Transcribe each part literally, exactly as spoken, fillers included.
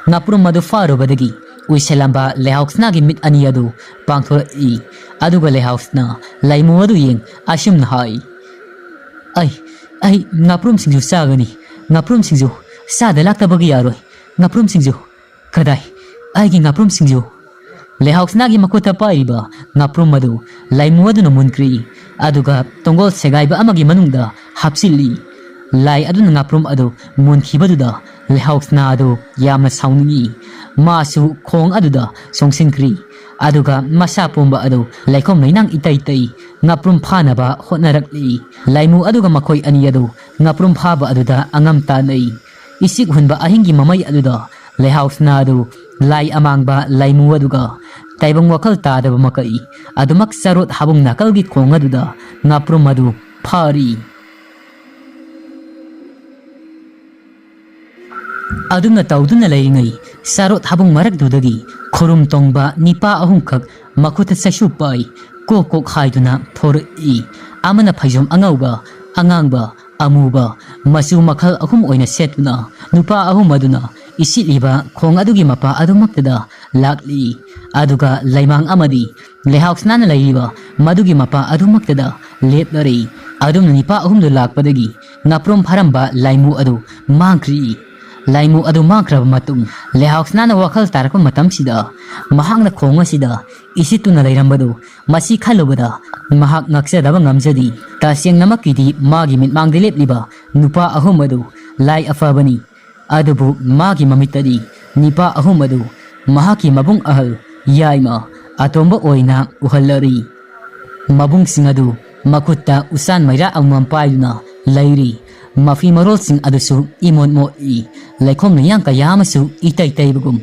ꯉꯥꯄ꯭ꯔꯨꯝ ꯑꯗꯨ ꯐꯥꯔꯨꯕꯗꯒꯤ ꯎꯏꯁꯜꯂꯝꯕ ꯂꯩꯍꯥꯎ ꯁꯅꯥꯒꯤ ꯃꯤꯠ ꯑꯅꯤ ꯑꯗꯨ ꯄꯥꯡꯊꯣꯔꯛꯏ꯫ ꯑꯗꯨꯒ ꯂꯩꯍꯥꯎ ꯁꯅꯥ ꯂꯥꯏꯃꯨ ꯑꯗꯨ ꯌꯦꯡ ꯑꯁꯨꯝꯅ ꯍꯥꯏ, "ꯑꯩ, ꯑꯩ ꯉꯥꯄ꯭ꯔꯨꯝꯁꯤꯡꯁꯨ ꯆꯥꯒꯅꯤ꯫ ꯉꯥꯄ꯭ꯔꯨꯝꯁꯤꯡꯁꯨ ꯆꯥꯗ ꯂꯥꯛꯇꯕꯒꯤ ꯌꯥꯔꯣꯏ꯫ ꯉꯥꯄ꯭ꯔꯨꯝꯁꯤꯡꯁꯨ꯫ ꯀꯗꯥꯏ? ꯑꯩꯒꯤ ꯉꯥꯄ꯭ꯔꯨꯝꯁꯤꯡꯁꯨ?" ꯂꯩꯍꯥꯎ ꯁꯅꯥꯒꯤ ꯃꯈꯨꯠꯇ ꯄꯥꯏꯔꯤꯕ ꯉꯥꯄ꯭ꯔꯨꯝ ꯑꯗꯨ ꯂꯥꯏꯃꯨ ꯑꯗꯨꯅ ꯃꯨꯟꯈ꯭ꯔꯤ꯫ ꯑꯗꯨꯒ ꯇꯣꯡꯒꯣꯜ ꯁꯦꯒꯥꯏꯕ ꯑꯃꯒꯤ ꯃꯅꯨꯡꯗ ꯍꯥꯞꯆꯤꯜꯂꯤ꯫ ꯂꯥꯏ ꯑꯗꯨꯅ ꯉꯥꯄ꯭ꯔꯨꯝ ꯑꯗꯨ ꯃꯨꯟꯈꯤꯕꯗꯨꯗ ꯂꯩꯍꯥꯎ ꯁꯅꯥ ꯑꯗꯨ ꯌꯥꯝꯅ ꯁꯥꯎꯅꯤꯡꯏ꯫ ꯃꯥꯁꯨ ꯈꯣꯡ ꯑꯗꯨꯗ ꯆꯣꯡꯁꯤꯟꯈ꯭ꯔꯤ꯫ ꯑꯗꯨꯒ ꯃꯁꯥ ꯄꯨꯝꯕ ꯑꯗꯨ ꯂꯩꯈꯣꯝ ꯂꯩꯅꯥꯡ ꯏꯇꯩ ꯇꯩ ꯉꯥꯄ꯭ꯔꯨꯝ ꯐꯥꯅꯕ ꯍꯣꯠꯅꯔꯛꯂꯤ꯫ ꯂꯥꯏꯃꯨ ꯑꯗꯨꯒ ꯃꯈꯣꯏ ꯑꯅꯤ ꯑꯗꯨ ꯉꯥꯄ꯭ꯔꯨꯝ ꯐꯥꯕ ꯑꯗꯨꯗ ꯑꯉꯝ ꯇꯥꯟꯅꯩ꯫ ꯏꯁꯤꯛ ꯍꯨꯟꯕ ꯑꯍꯤꯡꯒꯤ ꯃꯃꯩ ꯑꯗꯨꯗ ꯂꯩꯍꯥꯎ ꯁꯅꯥ ꯑꯗꯨ ꯂꯥꯏ ꯑꯃꯥꯡꯕ ꯂꯥꯏꯃꯨ ꯑꯗꯨꯒ ꯇꯥꯏꯕꯪ ꯋꯥꯈꯜ ꯇꯥꯗꯕ ꯃꯀꯛꯏ꯫ ꯑꯗꯨꯃꯛ ꯆꯥꯔꯣꯠ ꯍꯥꯕꯨꯡ ꯅꯥꯀꯜꯒꯤ ꯈꯣꯡ ꯑꯗꯨꯗ ꯉꯥꯄ꯭ꯔꯨꯝ ꯑꯗꯨ ꯐꯥꯔꯤ꯫ ꯑꯗꯨꯝꯅ ꯇꯧꯗꯨꯅ ꯂꯩꯔꯤꯉꯩ, ꯆꯥꯔꯣꯠ ꯍꯥꯕꯨꯡ ꯃꯔꯛꯇꯨꯗꯒꯤ ꯈꯨꯔꯨꯝ ꯇꯣꯡꯕ ꯅꯤꯄꯥ ꯑꯍꯨꯝꯈꯛ ꯃꯈꯨꯠꯇ ꯆꯩꯁꯨ ꯄꯥꯏ, ꯀꯣꯛ ꯀꯣꯛ ꯍꯥꯏꯗꯨꯅ ꯊꯣꯔꯛꯏ꯫ ꯑꯃꯅ ꯐꯩꯖꯣꯝ ꯑꯉꯧꯕ, ꯑꯉꯥꯡꯕ, ꯑꯃꯨꯕ, ꯃꯆꯨ ꯃꯈꯜ ꯑꯍꯨꯝ ꯑꯣꯏꯅ ꯁꯦꯠꯇꯨꯅ ꯅꯨꯄꯥ ꯑꯍꯨꯝ ꯑꯗꯨꯅ ꯏꯁꯤꯠꯂꯤꯕ ꯈꯣꯡ ꯑꯗꯨꯒꯤ ꯃꯄꯥ ꯑꯗꯨꯃꯛꯇꯗ ꯂꯥꯛꯂꯤ꯫ ꯑꯗꯨꯒ ꯂꯩꯃꯥꯡ ꯑꯃꯗꯤ ꯂꯩꯍꯥꯎ ꯁꯅꯥꯅ ꯂꯩꯔꯤꯕ ꯃꯗꯨꯒꯤ ꯃꯄꯥ ꯑꯗꯨꯃꯛꯇꯗ ꯂꯦꯞꯂꯔꯤ꯫ ꯑꯗꯨꯝꯅ ꯅꯤꯄꯥ ꯑꯍꯨꯝꯗꯨ ꯂꯥꯛꯄꯗꯒꯤ ꯉꯥꯄ꯭ꯔꯨꯝ ꯐꯥꯔꯝꯕ ꯂꯥꯏꯃꯨ ꯑꯗꯨ ꯃꯥꯡꯈ꯭ꯔꯤ꯫ ꯂꯥꯏꯃꯨ ꯑꯗꯨ ꯃꯥꯡꯈ꯭ꯔꯕ ꯃꯇꯨꯡ ꯂꯩꯍꯥꯎ ꯁꯅꯥꯅ ꯋꯥꯈꯜ ꯇꯥꯔꯛꯄ ꯃꯇꯝꯁꯤꯗ ꯃꯍꯥꯛꯅ ꯈꯣꯡ ꯑꯁꯤꯗ ꯏꯁꯤꯠꯇꯨꯅ ꯂꯩꯔꯝꯕꯗꯨ ꯃꯁꯤ ꯈꯜꯂꯨꯕꯗ ꯃꯍꯥꯛ ꯉꯛꯆꯗꯕ ꯉꯝꯖꯗꯦ꯫ ꯇꯁꯦꯡꯅꯃꯛꯀꯤꯗꯤ ꯃꯥꯒꯤ ꯃꯤꯠꯃꯥꯡꯗ ꯂꯦꯞꯂꯤꯕ ꯅꯨꯄꯥ ꯑꯍꯨꯝ ꯑꯗꯨ ꯂꯥꯏ ꯑꯐꯕꯅꯤ꯫ ꯑꯗꯨꯕꯨ ꯃꯥꯒꯤ ꯃꯃꯤꯠꯇꯗꯤ ꯅꯤꯄꯥ ꯑꯍꯨꯝ ꯑꯗꯨ ꯃꯍꯥꯛꯀꯤ ꯃꯕꯨꯡ ꯑꯍꯜ ꯌꯥꯏꯃ ꯑꯇꯣꯝꯕ ꯑꯣꯏꯅ ꯎꯍꯜꯂꯔꯤ꯫ ꯃꯕꯨꯡꯁꯤꯡ ꯑꯗꯨ ꯃꯈꯨꯠꯇ ꯎꯆꯥꯟ ꯃꯩꯔꯥ ꯑꯃꯃꯝ ꯄꯥꯏꯗꯨꯅ ꯂꯩꯔꯤ꯫ ꯃꯐꯤ ꯃꯔꯣꯜꯁꯤꯡ ꯑꯗꯨꯁꯨ ꯏꯃꯣꯠ ꯃꯣꯠꯂꯤ꯫ ꯂꯩꯈꯣꯝ ꯂꯩꯌꯥꯡ ꯀꯌꯥ ꯑꯃꯁꯨ ꯏꯇꯩ ꯇꯩꯕꯒꯨꯝ,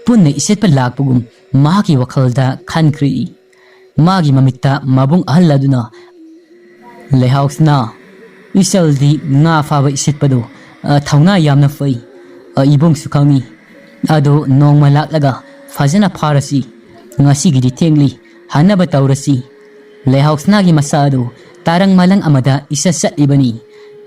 ꯄꯨꯟꯅ ꯏꯁꯤꯠꯄ ꯂꯥꯛꯄꯒꯨꯝ ꯃꯍꯥꯛꯀꯤ ꯋꯥꯈꯜꯗ ꯈꯟꯈ꯭ꯔꯤ꯫ ꯃꯥꯒꯤ ꯃꯃꯤꯠꯇ ꯃꯕꯨꯡ ꯑꯍꯜ ꯑꯗꯨꯅ, "ꯂꯩꯍꯥꯎꯁꯅꯥ, ꯏꯆꯜꯗꯤ ꯉꯥ ꯐꯥꯕ ꯏꯁꯤꯠꯄꯗꯣ, ꯑ, ꯊꯧꯅꯥ ꯌꯥꯝꯅ ꯐꯩ꯫ ꯑ, ꯏꯕꯨꯡꯁꯨ ꯈꯪꯏ꯫ ꯑꯗꯣ ꯅꯣꯡꯃ ꯂꯥꯛꯂꯒ ꯐꯖꯅ ꯐꯥꯔꯁꯤ꯫ ꯉꯁꯤꯒꯤꯗꯤ ꯊꯦꯡꯂꯤ, ꯍꯟꯅꯕ ꯇꯧꯔꯁꯤ꯫" ꯂꯩꯍꯥꯎꯁꯅꯥꯒꯤ ꯃꯁꯥ ꯑꯗꯨ ꯇꯥꯔꯪ ꯃꯥꯂꯪ ꯑꯃꯗ ꯏꯆꯠ ꯆꯠꯂꯤꯕꯅꯤ꯫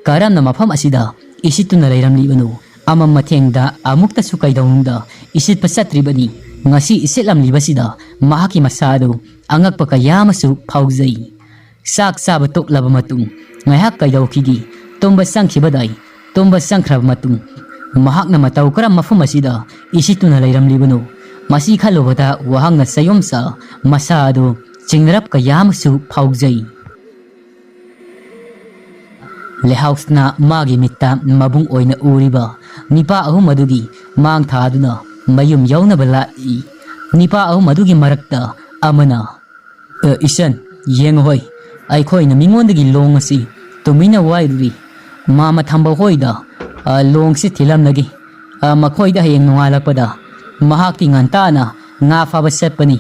ꯀꯔꯝꯅ ꯃꯐꯝ ꯑꯁꯤꯗ ꯏꯁꯤꯠꯇꯨꯅ ꯂꯩꯔꯝꯂꯤꯕꯅꯣ? ꯑꯃꯝ ꯑꯊꯦꯡꯗ ꯑꯃꯨꯛꯇꯁꯨ ꯀꯩꯗꯧꯅꯨꯡꯗ ꯏꯁꯤꯠꯄ ꯆꯠꯇ꯭ꯔꯤꯕꯅꯤ꯫ ꯉꯁꯤ ꯏꯁꯤꯠꯂꯝꯂꯤꯕꯁꯤꯗ ꯃꯍꯥꯛꯀꯤ ꯃꯁꯥ ꯑꯗꯨ ꯑꯉꯛꯄ ꯀꯌꯥ ꯑꯃꯁꯨ ꯐꯥꯎꯖꯩ꯫ ꯆꯥꯛ ꯆꯥꯕ ꯇꯣꯛꯂꯕ ꯃꯇꯨꯡ ꯉꯥꯏꯍꯥꯛ ꯀꯩꯗꯧꯈꯤꯒꯦ? ꯇꯨꯝꯕ ꯆꯪꯈꯤꯕꯗꯥꯏ? ꯇꯨꯝꯕ ꯆꯪꯈ꯭ꯔꯕ ꯃꯇꯨꯡ ꯃꯍꯥꯛꯅ ꯃꯇꯧ ꯀꯔꯝ ꯃꯐꯝ ꯑꯁꯤꯗ ꯏꯁꯤꯠꯇꯨꯅ ꯂꯩꯔꯝꯂꯤꯕꯅꯣ? ꯃꯁꯤ ꯈꯜꯂꯨꯕꯗ ꯋꯥꯍꯪꯅ ꯆꯌꯣꯝꯆ ꯃꯁꯥ ꯑꯗꯨ ꯆꯤꯡꯅꯔꯞ ꯀꯌꯥ ꯑꯃꯁꯨ ꯐꯥꯎꯖꯩ꯫ ꯂꯩꯍꯥꯎꯁꯅ ꯃꯥꯒꯤ ꯃꯤꯠꯇ ꯃꯕꯨꯡ ꯑꯣꯏꯅ ꯎꯔꯤꯕ ꯅꯤꯄꯥ ꯑꯍꯨꯝ ꯑꯗꯨꯒꯤ ꯃꯥꯡ ꯊꯥꯗꯨꯅ ꯃꯌꯨꯝ ꯌꯧꯅꯕ ꯂꯥꯛꯏ꯫ ꯅꯤꯄꯥ ꯑꯍꯨꯝ ꯑꯗꯨꯒꯤ ꯃꯔꯛꯇ ꯑꯃꯅ, "ꯑ, ꯏꯆꯟ, ꯌꯦꯡꯉꯨꯍꯣꯏ, ꯑꯩꯈꯣꯏꯅ ꯃꯤꯉꯣꯟꯗꯒꯤ ꯂꯣꯡ ꯑꯁꯤ ꯇꯨꯃꯤꯟꯅ ꯋꯥꯏꯔꯨꯔꯤ꯫ ꯃꯥꯃ ꯊꯝꯕ ꯍꯣꯏꯗ, ꯑ, ꯂꯣꯡꯁꯤ ꯊꯤꯜꯂꯝꯂꯒꯦ꯫ ꯑ, ꯃꯈꯣꯏꯗ ꯍꯌꯦꯡ ꯅꯣꯡꯉꯥꯜꯂꯛꯄꯗ ꯃꯍꯥꯛꯇꯤ ꯉꯟꯇꯥꯅ ꯉꯥ ꯐꯥꯕ ꯆꯠꯄꯅꯤ꯫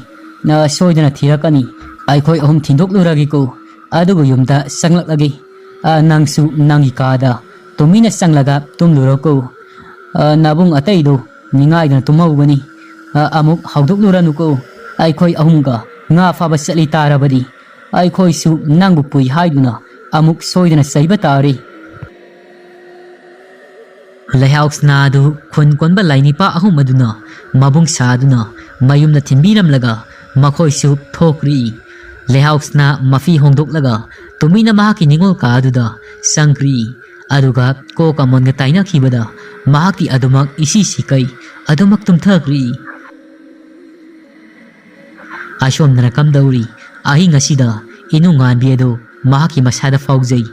ꯑ, ꯁꯣꯏꯗꯅ ꯊꯤꯔꯛꯀꯅꯤ꯫ ꯑꯩꯈꯣꯏ ꯑꯍꯨꯝ ꯊꯤꯟꯗꯣꯛꯂꯨꯔꯒꯦꯀꯣ꯫ ꯑꯗꯨꯒ ꯌꯨꯝꯗ ꯆꯪꯂꯛꯂꯒꯦ꯫ ꯑ, ꯅꯪꯁꯨ ꯅꯪꯒꯤ ꯀꯥꯗ ꯇꯨꯃꯤꯟꯅ ꯆꯪꯂꯒ ꯇꯨꯝꯂꯨꯔꯣꯀꯣ꯫ ꯑ, ꯅꯕꯨꯡ ꯑꯇꯩꯗꯨ ꯅꯤꯡꯉꯥꯏꯗꯨꯅ ꯇꯨꯝꯍꯧꯒꯅꯤ꯫ ꯑ, ꯑꯃꯨꯛ ꯍꯧꯗꯣꯛꯂꯨꯔꯅꯨꯀꯣ꯫ ꯑꯩꯈꯣꯏ ꯑꯍꯨꯝꯒ ꯉꯥ ꯐꯥꯕ ꯆꯠꯂꯤ ꯇꯥꯔꯕꯗꯤ ꯑꯩꯈꯣꯏꯁꯨ ꯅꯪꯕꯨ ꯄꯨꯏ ꯍꯥꯏꯗꯨꯅ ꯑꯃꯨꯛ ꯁꯣꯏꯗꯅ ꯆꯩꯕ ꯇꯥꯔꯦ꯫" ꯂꯩꯍꯥꯎꯁꯅꯥ ꯑꯗꯨ ꯈꯨꯟ ꯀꯣꯟꯕ ꯂꯥꯏꯅꯤꯄꯥ ꯑꯍꯨꯝ ꯑꯗꯨꯅ ꯃꯕꯨꯡ ꯁꯥꯗꯨꯅ ꯃꯌꯨꯝꯗ ꯊꯤꯟꯕꯤꯔꯝꯂꯒ ꯃꯈꯣꯏꯁꯨ ꯊꯣꯛꯈ꯭ꯔꯤ꯫ ꯂꯩꯍꯥꯎꯁꯅꯥ ꯃꯐꯤ ꯍꯣꯡꯗꯣꯛꯂꯒ ꯇꯨꯃꯤꯟꯅ ꯃꯍꯥꯛꯀꯤ ꯅꯤꯡꯉꯣꯜ ꯀꯥ ꯑꯗꯨꯗ ꯆꯪꯈ꯭ꯔꯤ꯫ ꯑꯗꯨꯒ ꯀꯣꯛ ꯑꯃꯣꯟꯒ ꯇꯥꯏꯅꯈꯤꯕꯗ ꯃꯍꯥꯛꯇꯤ ꯑꯗꯨꯃꯛ ꯏꯁꯤ ꯁꯤꯀꯩ ꯑꯗꯨꯃꯛ ꯇꯨꯝꯊꯈ꯭ꯔꯤ꯫ ꯑꯁꯣꯝꯗꯅ ꯀꯝꯗꯧꯔꯤ? ꯑꯍꯤꯡ ꯑꯁꯤꯗ ꯏꯅꯨꯡ ꯉꯥꯟꯕꯤ ꯑꯗꯨ ꯃꯍꯥꯛꯀꯤ ꯃꯁꯥꯗ ꯐꯥꯎꯖꯩ꯫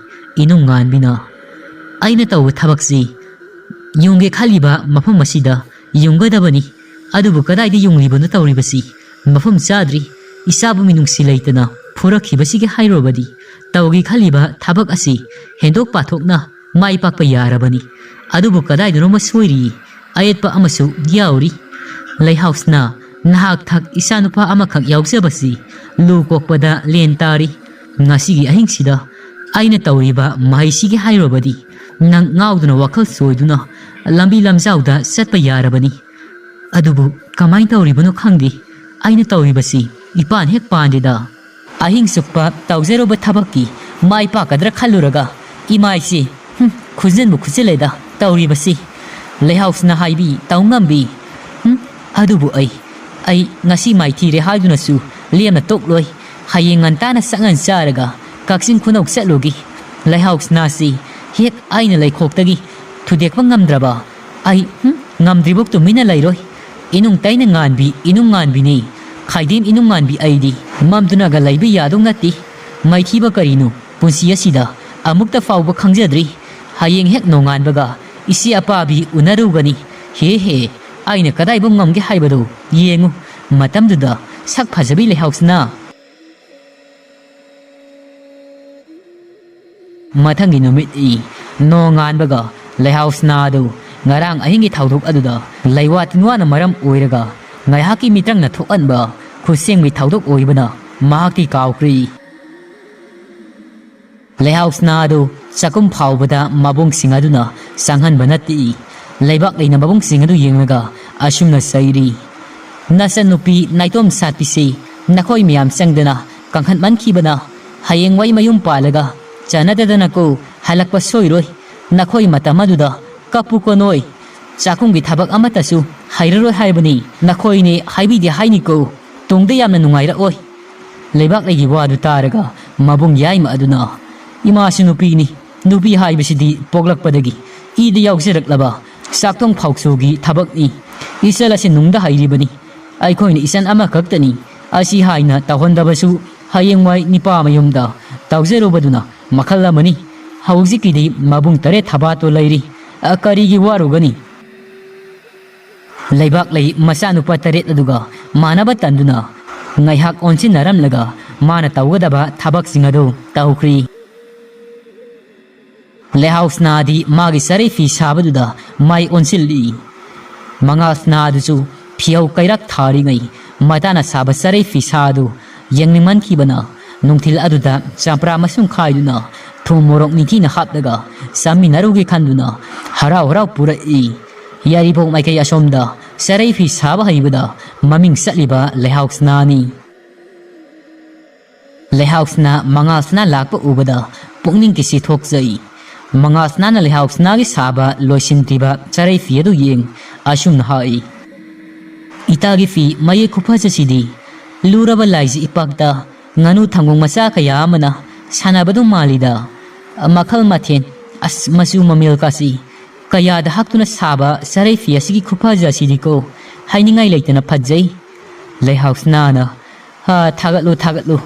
ꯏꯅꯨꯡ ꯉꯥꯟꯕꯤꯅ, "ꯑꯩꯅ ꯇꯧꯕ ꯊꯕꯛꯁꯤ ꯌꯨꯡꯒꯦ ꯈꯜꯂꯤꯕ ꯃꯐꯝ ꯑꯁꯤꯗ ꯌꯨꯡꯒꯗꯕꯅꯤ꯫ ꯑꯗꯨꯕꯨ ꯀꯗꯥꯏꯗ ꯌꯨꯡꯂꯤꯕꯅꯣ ꯇꯧꯔꯤꯕꯁꯤ? ꯃꯐꯝ ꯆꯥꯗ꯭ꯔꯤ꯫ ꯏꯆꯥꯕꯨ ꯃꯤꯅꯨꯡꯁꯤ ꯂꯩꯇꯅ ꯐꯨꯔꯛꯈꯤꯕꯁꯤꯒꯤ ꯍꯥꯏꯔꯨꯔꯕꯗꯤ ꯇꯧꯒꯦ ꯈꯜꯂꯤꯕ ꯊꯕꯛ ꯑꯁꯤ ꯍꯦꯟꯗꯣꯛ ꯄꯥꯊꯣꯛꯅ ꯃꯥꯏ ꯄꯥꯛꯄ ꯌꯥꯔꯕꯅꯤ꯫ ꯑꯗꯨꯕꯨ ꯀꯗꯥꯏꯗꯅꯣꯃ ꯁꯣꯏꯔꯤ꯫ ꯑꯌꯦꯠꯄ ꯑꯃꯁꯨ ꯌꯥꯎꯔꯤ꯫ ꯂꯩꯍꯥꯎꯁꯅ ꯅꯍꯥꯛ ꯊꯛ ꯏꯆꯥꯅꯨꯄꯥ ꯑꯃꯈꯛ ꯌꯥꯎꯖꯕꯁꯤ ꯂꯨ ꯀꯣꯛꯄꯗ ꯂꯦꯟ ꯇꯥꯔꯤ꯫ ꯉꯁꯤꯒꯤ ꯑꯍꯤꯡꯁꯤꯗ ꯑꯩꯅ ꯇꯧꯔꯤꯕ ꯃꯍꯩꯁꯤꯒꯤ ꯍꯥꯏꯔꯨꯔꯕꯗꯤ ꯅꯪ ꯉꯥꯎꯗꯨꯅ ꯋꯥꯈꯜ ꯆꯣꯏꯗꯨꯅ ꯂꯝꯕꯤ ꯂꯝꯖꯥꯎꯗ ꯆꯠꯄ ꯌꯥꯔꯕꯅꯤ꯫ ꯑꯗꯨꯕꯨ ꯀꯃꯥꯏꯅ ꯇꯧꯔꯤꯕꯅꯣ ꯈꯪꯗꯦ꯫ ꯑꯩꯅ ꯇꯧꯔꯤꯕꯁꯤ ꯏꯄꯥꯟ ꯍꯦꯛ ꯄꯥꯟꯗꯦꯗ꯫ ꯑꯍꯤꯡ ꯆꯨꯞꯄ ꯇꯧꯖꯔꯨꯕ ꯊꯕꯛꯀꯤ ꯃꯥꯏ ꯄꯥꯛꯀꯗ꯭ꯔꯥ ꯈꯜꯂꯨꯔꯒ ꯏꯃꯥꯏꯁꯤ, ꯍꯨꯝ, ꯈꯨꯖꯤꯟꯕꯨ ꯈꯨꯖꯤꯜꯂꯦꯗ ꯇꯧꯔꯤꯕꯁꯤ꯫ ꯂꯩꯍꯥꯎꯁꯤꯅ ꯍꯥꯏꯕꯤ ꯇꯧ ꯉꯝꯕꯤ꯫ "ꯍꯨꯝ, ꯑꯗꯨꯕꯨ ꯑꯩ, ꯑꯩ ꯉꯁꯤ ꯃꯥꯏꯊꯤꯔꯦ ꯍꯥꯏꯗꯨꯅꯁꯨ ꯂꯦꯝꯅ ꯇꯣꯛꯂꯣꯏ꯫ ꯍꯌꯦꯡ ꯉꯟꯇꯥꯅ ꯁꯛꯉꯟ ꯆꯥꯔꯒ ꯀꯛꯆꯤꯡ ꯈꯨꯅꯧ ꯆꯠꯂꯨꯒꯦ꯫" ꯂꯩꯍꯥꯎꯁꯤꯅꯥꯁꯤ ꯍꯦꯛ ꯑꯩꯅ ꯂꯩꯈꯣꯛꯇꯒꯤ ꯊꯨꯗꯦꯛꯄ ꯉꯝꯗ꯭ꯔꯕ ꯑꯩ, ꯍꯨꯝ, ꯉꯝꯗ꯭ꯔꯤꯕꯧ ꯇꯨꯃꯤꯟꯅ ꯂꯩꯔꯣꯏ꯫ ꯏꯅꯨꯡ ꯇꯩꯅ ꯉꯥꯟꯕꯤ, ꯏꯅꯨꯡ ꯉꯥꯟꯕꯤꯅꯤ꯫ ꯈꯥꯏꯗꯦꯝ ꯏꯅꯨꯡ ꯉꯥꯟꯕꯤ ꯑꯩꯗꯤ ꯃꯝꯗꯨꯅꯒ ꯂꯩꯕ ꯌꯥꯗꯧ ꯅꯠꯇꯦ꯫ ꯃꯥꯏꯊꯤꯕ ꯀꯔꯤꯅꯣ ꯄꯨꯟꯁꯤ ꯑꯁꯤꯗ ꯑꯃꯨꯛꯇ ꯐꯥꯎꯕ ꯈꯪꯖꯗ꯭ꯔꯤ꯫ ꯍꯌꯦꯡ ꯍꯦꯛ ꯅꯣꯡꯉꯥꯟꯕꯒ ꯏꯆꯦ ꯑꯄꯥꯕꯤ ꯎꯅꯔꯨꯒꯅꯤ꯫ ꯍꯦ ꯍꯦ, ꯑꯩꯅ ꯀꯗꯥꯏꯕꯨ ꯉꯝꯒꯦ ꯍꯥꯏꯕꯗꯨ ꯌꯦꯡꯉꯨ꯫ ꯃꯇꯝꯗꯨꯗ ꯁꯛ ꯐꯖꯕꯤ ꯂꯩꯍꯥꯎꯁꯤꯅ꯫ ꯃꯊꯪꯒꯤ ꯅꯨꯃꯤꯠ ꯏ ꯅꯣꯡꯉꯥꯟꯕꯒ ꯂꯩꯍꯥꯎꯁꯤꯅꯥ ꯑꯗꯨ ꯉꯔꯥꯡ ꯑꯍꯤꯡꯒꯤ ꯊꯧꯗꯣꯛ ꯑꯗꯨꯗ ꯂꯩꯋꯥ ꯇꯤꯟꯋꯥꯅ ꯃꯔꯝ ꯑꯣꯏꯔꯒ ꯉꯥꯏꯍꯥꯛꯀꯤ ꯃꯤꯇ꯭ꯔꯪꯅ ꯊꯣꯛꯍꯟꯕ ꯈꯨꯠꯁꯦꯝꯒꯤ ꯊꯧꯗꯣꯛ ꯑꯣꯏꯕꯅ ꯃꯍꯥꯛꯇꯤ ꯀꯥꯎꯈ꯭ꯔꯦ꯫ ꯂꯩꯍꯥꯎꯁꯤꯅꯥ ꯑꯗꯨ ꯆꯥꯛꯈꯨꯝ ꯐꯥꯎꯕꯗ ꯃꯕꯨꯡꯁꯤꯡ ꯑꯗꯨꯅ ꯆꯪꯍꯟꯕ ꯅꯠꯇꯦ꯫ ꯂꯩꯕꯥꯛ ꯂꯩꯅ ꯃꯕꯨꯡꯁꯤꯡ ꯑꯗꯨ ꯌꯦꯡꯂꯒ ꯑꯁꯨꯝꯅ ꯆꯩꯔꯤ, "ꯅꯆꯟꯅꯨꯄꯤ ꯅꯥꯏꯇꯣꯝ ꯁꯥꯠꯄꯤꯁꯤ ꯅꯈꯣꯏ ꯃꯌꯥꯝ ꯆꯪꯗꯅ ꯀꯪꯈꯠꯃꯟꯈꯤꯕꯅ ꯍꯌꯦꯡꯋꯥꯏ ꯃꯌꯨꯝ ꯄꯥꯜꯂꯒ ꯆꯥꯟꯅꯗꯗꯅꯀꯣ ꯍꯜꯂꯛꯄ ꯁꯣꯏꯔꯣꯏ꯫ ꯅꯈꯣꯏ ꯃꯇꯝ ꯑꯗꯨꯗ ꯀꯞꯄꯨꯀꯣ ꯅꯣꯏ꯫ ꯆꯥꯛꯈꯨꯝꯒꯤ ꯊꯕꯛ ꯑꯃꯠꯇꯁꯨ ꯍꯩꯔꯔꯣꯏ ꯍꯥꯏꯕꯅꯤ꯫ ꯅꯈꯣꯏꯅꯦ ꯍꯥꯏꯕꯤꯗꯦ ꯍꯥꯏꯅꯤꯀꯣ꯫ ꯇꯨꯡꯗ ꯌꯥꯝꯅ ꯅꯨꯡꯉꯥꯏꯔꯛꯑꯣꯏ꯫" ꯂꯩꯕꯥꯛꯂꯩꯒꯤ ꯋꯥꯗꯨ ꯇꯥꯔꯒ ꯃꯕꯨꯡ ꯌꯥꯏꯃ ꯑꯗꯨꯅ, "ꯏꯃꯥꯁꯨ ꯅꯨꯄꯤꯅꯤ, ꯅꯨꯄꯤ ꯍꯥꯏꯕꯁꯤꯗꯤ ꯄꯣꯛꯂꯛꯄꯗꯒꯤ ꯏꯗ ꯌꯥꯎꯖꯔꯛꯂꯕ ꯆꯥꯛꯊꯣꯡ ꯐꯥꯎꯆꯨꯒꯤ ꯊꯕꯛꯅꯤ꯫ ꯏꯆꯜ ꯑꯁꯤ ꯅꯨꯡꯗ ꯍꯩꯔꯤꯕꯅꯤ꯫ ꯑꯩꯈꯣꯏꯅ ꯏꯆꯟ ꯑꯃꯈꯛꯇꯅꯤ꯫ ꯑꯁꯤ ꯍꯥꯏꯅ ꯇꯧꯍꯟꯗꯕꯁꯨ ꯍꯌꯦꯡꯋꯥꯏ ꯅꯤꯄꯥ ꯃꯌꯨꯝꯗ ꯇꯧꯖꯔꯨꯕꯗꯨꯅ ꯃꯈꯜ ꯑꯃꯅꯤ꯫ ꯍꯧꯖꯤꯛꯀꯤꯗꯤ ꯃꯕꯨꯡ ꯇꯔꯦꯠ ꯊꯕꯥꯇꯣ ꯂꯩꯔꯤ꯫ ꯑ, ꯀꯔꯤꯒꯤ ꯋꯥꯔꯨꯒꯅꯤ?" ꯂꯩꯕꯥꯛꯂꯩ ꯃꯆꯥꯅꯨꯄꯥ ꯇꯔꯦꯠ ꯑꯗꯨꯒ ꯃꯥꯟꯅꯕ ꯇꯟꯗꯨꯅ ꯉꯥꯏꯍꯥꯛ ꯑꯣꯟꯁꯤꯟꯅꯔꯝꯂꯒ ꯃꯥꯅ ꯇꯧꯒꯗꯕ ꯊꯕꯛꯁꯤꯡ ꯑꯗꯨ ꯇꯧꯈ꯭ꯔꯤ꯫ ꯂꯩꯍꯥꯎꯁꯅꯥꯗꯤ ꯃꯥꯒꯤ ꯆꯔꯩ ꯐꯤ ꯁꯥꯕꯗꯨꯗ ꯃꯥꯏ ꯑꯣꯟꯁꯤꯜꯂꯤ꯫ ꯃꯉꯥꯜꯁꯅꯥꯗꯨꯁꯨ ꯐꯤꯍꯧ ꯀꯩꯔꯥꯛ ꯊꯥꯔꯤꯉꯩ ꯃꯇꯥꯅ ꯁꯥꯕ ꯆꯔꯩ ꯐꯤꯁꯥ ꯑꯗꯨ ꯌꯦꯡꯅꯤꯡꯃꯟꯈꯤꯕꯅ ꯅꯨꯡꯊꯤꯜ ꯑꯗꯨꯗ ꯆꯝꯄ꯭ꯔꯥ ꯃꯁꯨꯡ ꯈꯥꯏꯗꯨꯅ ꯊꯨꯝ ꯃꯣꯔꯣꯛ ꯅꯤꯡꯊꯤꯅ ꯍꯥꯞꯂꯒ ꯆꯥꯃꯤꯟꯅꯔꯨꯒꯦ ꯈꯟꯗꯨꯅ ꯍꯔꯥꯎ ꯍꯔꯥꯎ ꯄꯨꯔꯛꯏ꯫ ꯌꯥꯏꯔꯤꯄꯣꯛ ꯃꯥꯏꯀꯩ ꯑꯁꯣꯝꯗ ꯆꯔꯩ ꯐꯤ ꯁꯥꯕ ꯍꯩꯕꯗ ꯃꯃꯤꯡ ꯆꯠꯂꯤꯕ ꯂꯩꯍꯥꯎꯁꯅꯥꯅꯤ꯫ ꯂꯩꯍꯥꯎꯁꯅꯥ ꯃꯉꯥꯜꯁꯅꯥ ꯂꯥꯛꯄ ꯎꯕꯗ ꯄꯨꯛꯅꯤꯡ ꯀꯤꯁꯤ ꯊꯣꯛꯆꯩ꯫ ꯃꯉꯥꯜꯁꯅꯥꯅ ꯂꯩꯍꯥꯎꯁꯅꯥꯒꯤ ꯁꯥꯕ ꯂꯣꯏꯁꯤꯟꯗ꯭ꯔꯤꯕ ꯆꯔꯩ ꯐꯤ ꯑꯗꯨ ꯌꯦꯡ ꯑꯁꯨꯝꯅ ꯍꯥꯏ, "ꯏꯇꯥꯒꯤ ꯐꯤ ꯃꯌꯦꯛ ꯈꯨꯐꯖꯁꯤꯗꯤ! ꯂꯨꯔꯕ ꯂꯥꯏꯖ ꯏꯄꯥꯛꯇ ꯉꯥꯅꯨ ꯊꯪꯒꯣꯡ ꯃꯆꯥ ꯀꯌꯥ ꯑꯃꯅ ꯁꯥꯟꯅꯕꯗꯨ ꯃꯥꯜꯂꯤꯗ꯫ ꯃꯈꯜ ꯃꯊꯦꯜ, ꯑꯁ, ꯃꯆꯨ ꯃꯃꯦꯜꯀꯥꯁꯤ ꯀꯌꯥꯗ ꯍꯛꯇꯨꯅ ꯁꯥꯕ ꯆꯔꯩ ꯐꯤ ꯑꯁꯤꯒꯤ ꯈꯨꯐꯖ ꯑꯁꯤꯗꯤꯀꯣ, ꯍꯥꯏꯅꯤꯡꯉꯥꯏ ꯂꯩꯇꯅ ꯐꯖꯩ!" ꯂꯩꯍꯥꯎꯁꯅꯥꯅ, "ꯍꯥ, ꯊꯥꯒꯠꯂꯨ, ꯊꯥꯒꯠꯂꯨ꯫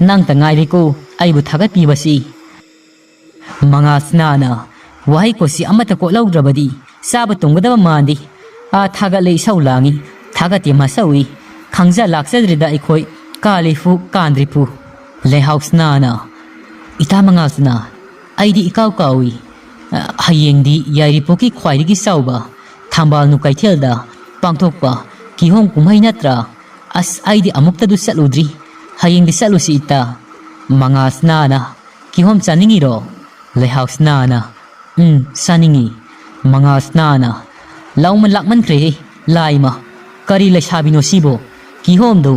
ꯅꯪꯇ ꯉꯥꯏꯔꯦꯀꯣ ꯑꯩꯕꯨ ꯊꯥꯒꯠꯄꯤꯕꯁꯤ!" ꯃꯉꯥꯜꯁꯅꯥꯅ, "ꯋꯥꯍꯩ ꯀꯣꯠꯁꯤ ꯑꯃꯠꯇ ꯀꯣꯠꯍꯧꯗ꯭ꯔꯕꯗꯤ ꯆꯥꯕ ꯇꯨꯝꯒꯗꯕ ꯃꯥꯟꯗꯦ꯫ ꯑꯥ, ꯊꯥꯒꯠꯂꯦ ꯏꯁꯧ ꯂꯥꯡꯉꯤ, ꯊꯥꯒꯠꯇꯦ ꯃꯁꯧꯏ꯫ ꯈꯪꯖ ꯂꯥꯛꯆꯗ꯭ꯔꯤꯗ ꯑꯩꯈꯣꯏ, ꯀꯥꯂꯤꯐꯨ ꯀꯥꯟꯗ꯭ꯔꯤꯐꯨ!" ꯂꯩꯍꯥꯎꯁꯅꯥꯅ, "ꯏꯇꯥ ꯃꯉꯥꯜꯁꯅꯥ, ꯑꯩꯗꯤ ꯏꯀꯥꯎ ꯀꯥꯎꯏ꯫ ꯑ, ꯍꯌꯦꯡꯗꯤ ꯌꯥꯏꯔꯤꯄꯣꯛꯀꯤ ꯈ꯭ꯋꯥꯏꯗꯒꯤ ꯆꯥꯎꯕ ꯊꯝꯕꯥꯜꯅꯨ ꯀꯩꯊꯦꯜꯗ ꯄꯥꯡꯊꯣꯛꯄ ꯀꯤꯍꯣꯝ ꯀꯨꯝꯍꯩ ꯅꯠꯇ꯭ꯔꯥ? ꯑꯁ, ꯑꯩꯗꯤ ꯑꯃꯨꯛꯇꯗꯨ ꯆꯠꯂꯨꯗ꯭ꯔꯤ꯫ ꯍꯌꯦꯡꯗꯤ ꯆꯠꯂꯨꯁꯤ ꯏꯇꯥ꯫" ꯃꯉꯥꯜꯁꯅꯥꯅ, "ꯀꯤꯍꯣꯝ ꯆꯥꯅꯤꯡꯉꯤꯔꯣ?" ꯂꯩꯍꯥꯎꯁꯅꯥꯅ, "ꯎꯝ, ꯆꯥꯅꯤꯡꯉꯤ꯫" ꯃꯉꯥꯜꯁꯅꯥꯅ, "ꯂꯥꯎꯃꯟ ꯂꯥꯛꯃꯟꯈ꯭ꯔꯦꯍꯦ, ꯂꯥꯏꯃ! ꯀꯔꯤ ꯂꯩꯁꯥꯕꯤꯅꯣ ꯁꯤꯕꯣ? ꯀꯤꯍꯣꯝꯗꯨ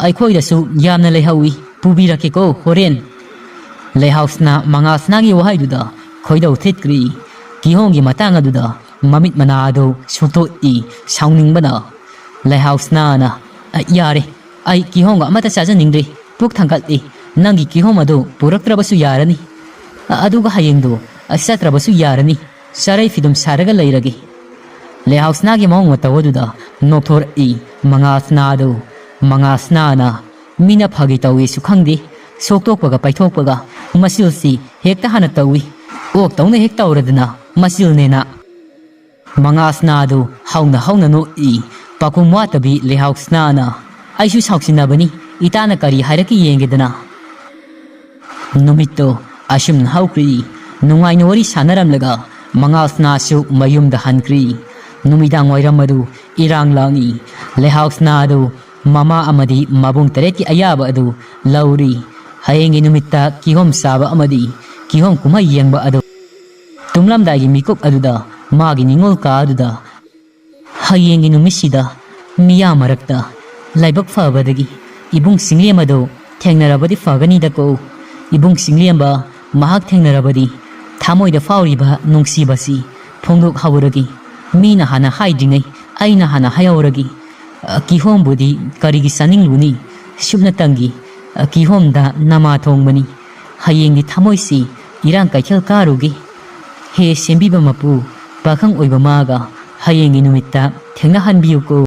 ꯑꯩꯈꯣꯏꯗꯁꯨ ꯌꯥꯝꯅ ꯂꯩꯍꯧꯏ, ꯄꯨꯕꯤꯔꯛꯀꯦꯀꯣ ꯍꯣꯔꯦꯟ꯫" ꯂꯩꯍꯥꯎꯁꯅꯥ ꯃꯉꯥꯜꯁꯅꯥꯒꯤ ꯋꯥꯍꯩꯗꯨꯗ ꯈꯣꯏꯗꯧ ꯊꯤꯠꯈ꯭ꯔꯦ꯫ ꯀꯤꯍꯣꯝꯒꯤ ꯃꯇꯥꯡ ꯑꯗꯨꯗ ꯃꯃꯤꯠ ꯃꯅꯥ ꯑꯗꯨ ꯁꯨꯛꯇꯣꯛꯏ ꯁꯥꯎꯅꯤꯡꯕꯅ꯫ ꯂꯩꯍꯥꯎꯁꯅꯥꯅ, "ꯑ, ꯌꯥꯔꯦ, ꯑꯩ ꯀꯤꯍꯣꯝꯒ ꯑꯃꯠꯇ ꯆꯥꯖꯅꯤꯡꯗ꯭ꯔꯦ꯫ ꯄꯨꯛ ꯊꯥꯡꯒꯠꯂꯤ꯫ ꯅꯪꯒꯤ ꯀꯤꯍꯣꯝ ꯑꯗꯨ ꯄꯨꯔꯛꯇ꯭ꯔꯕꯁꯨ ꯌꯥꯔꯅꯤ꯫ ꯑ, ꯑꯗꯨꯒ ꯍꯌꯦꯡꯗꯨ, ꯑ, ꯆꯠꯇ꯭ꯔꯕꯁꯨ ꯌꯥꯔꯅꯤ꯫ ꯆꯥꯔꯩ ꯐꯤꯗꯨꯝ ꯁꯥꯔꯒ ꯂꯩꯔꯒꯦ꯫" ꯂꯩꯍꯥꯎꯁꯅꯥꯒꯤ ꯃꯑꯣꯡ ꯃꯇꯧ ꯑꯗꯨꯗ ꯅꯣꯛꯊꯣꯔꯛꯏ ꯃꯉꯥꯜꯁꯅꯥꯗꯨ꯫ ꯃꯉꯥꯜꯁꯅꯥꯅ, "ꯃꯤꯅ ꯐꯒꯤ ꯇꯧꯏꯁꯨ ꯈꯪꯗꯦ, ꯁꯣꯛꯇꯣꯛꯄꯒ ꯄꯩꯊꯣꯛꯄꯒ ꯃꯆꯤꯜꯁꯤ ꯍꯦꯛꯇ ꯍꯥꯟꯅ ꯇꯧꯏ꯫ ꯑꯣꯛꯇꯧꯅ ꯍꯦꯛ ꯇꯧꯔꯗꯅ ꯃꯆꯤꯜꯅꯦꯅ!" ꯃꯉꯥꯜꯁꯅꯥꯗꯨ ꯍꯧꯅ ꯍꯧꯅ ꯅꯣꯛꯏ꯫ ꯄꯥꯈꯨꯝ ꯋꯥꯠꯇꯕꯤ ꯂꯩꯍꯥꯎꯁꯅꯥꯅ, "ꯑꯩꯁꯨ ꯁꯥꯎꯁꯤꯟꯅꯕꯅꯤ, ꯏꯇꯥꯅ ꯀꯔꯤ ꯍꯥꯏꯔꯛꯀꯦ ꯌꯦꯡꯒꯦꯗꯅ꯫" ꯅꯨꯃꯤꯠꯇꯣ ꯑꯁꯨꯝꯅ ꯍꯧꯈ꯭ꯔꯦ꯫ ꯅꯨꯡꯉꯥꯏꯅ ꯋꯥꯔꯤ ꯁꯥꯟꯅꯔꯝꯂꯒ ꯃꯉꯥꯜꯁꯅꯥꯁꯨ ꯃꯌꯨꯝꯗ ꯍꯟꯈ꯭ꯔꯦ꯫ ꯅꯨꯃꯤꯗꯥꯡ ꯋꯥꯏꯔꯝ ꯑꯗꯨ ꯏꯔꯥꯡ ꯂꯥꯡꯏ꯫ ꯂꯩꯍꯥꯎꯁꯅꯥ ꯑꯗꯨ ꯃꯃꯥ ꯑꯃꯗꯤ ꯃꯕꯨꯡ ꯇꯔꯦꯠꯀꯤ ꯑꯌꯥꯕ ꯑꯗꯨ ꯂꯧꯔꯤ꯫ ꯍꯌꯦꯡꯒꯤ ꯅꯨꯃꯤꯠꯇ ꯀꯤꯍꯣꯝ ꯆꯥꯕ ꯑꯃꯗꯤ ꯀꯤꯍꯣꯝ ꯀꯨꯝꯍꯩ ꯌꯦꯡꯕ ꯑꯗꯨ꯫ ꯇꯨꯝꯂꯝꯗꯥꯏꯒꯤ ꯃꯤꯀꯨꯞ ꯑꯗꯨꯗ ꯃꯥꯒꯤ ꯅꯤꯡꯉꯣꯜ ꯀꯥ ꯑꯗꯨꯗ ꯍꯌꯦꯡꯒꯤ ꯅꯨꯃꯤꯠꯁꯤꯗ ꯃꯤꯌꯥꯝ ꯃꯔꯛꯇ ꯂꯥꯏꯕꯛ ꯐꯕꯗꯒꯤ ꯏꯕꯨꯡ ꯆꯤꯡꯂꯦꯝꯕꯗꯨ ꯊꯦꯡꯅꯔꯕꯗꯤ ꯐꯒꯅꯤꯗꯀꯣ꯫ ꯏꯕꯨꯡ ꯆꯤꯡꯂꯦꯝꯕ ꯃꯍꯥꯛ ꯊꯦꯡꯅꯔꯕꯗꯤ ꯊꯃꯣꯏꯗ ꯐꯥꯎꯔꯤꯕ ꯅꯨꯡꯁꯤꯕꯁꯤ ꯐꯣꯡꯗꯣꯛꯍꯧꯔꯒꯦ꯫ ꯃꯤꯅ ꯍꯥꯟꯅ ꯍꯥꯏꯗ꯭ꯔꯤꯉꯩ ꯑꯩꯅ ꯍꯥꯟꯅ ꯍꯥꯏꯍꯧꯔꯒꯦ꯫ ꯑ, ꯀꯤꯍꯣꯝꯕꯨꯗꯤ ꯀꯔꯤꯒꯤ ꯆꯥꯅꯤꯡꯂꯨꯅꯤ? ꯁꯨꯞꯅꯇꯪꯒꯤ, ꯑ, ꯀꯤꯍꯣꯝꯗ ꯅꯃꯥ ꯊꯣꯡꯕꯅꯤ꯫ ꯍꯌꯦꯡꯗꯤ ꯊꯃꯣꯏꯁꯤ ꯏꯔꯥꯡ ꯀꯩꯊꯦꯜ ꯀꯥꯔꯨꯒꯦ꯫ ꯍꯦ ꯁꯦꯝꯕꯤꯕ ꯃꯄꯨ, ꯄꯥꯈꯪ ꯑꯣꯏꯕ ꯃꯥꯒ ꯍꯌꯦꯡꯒꯤ ꯅꯨꯃꯤꯠꯇ ꯊꯦꯡꯅꯍꯟꯕꯤꯌꯨꯀꯣ꯫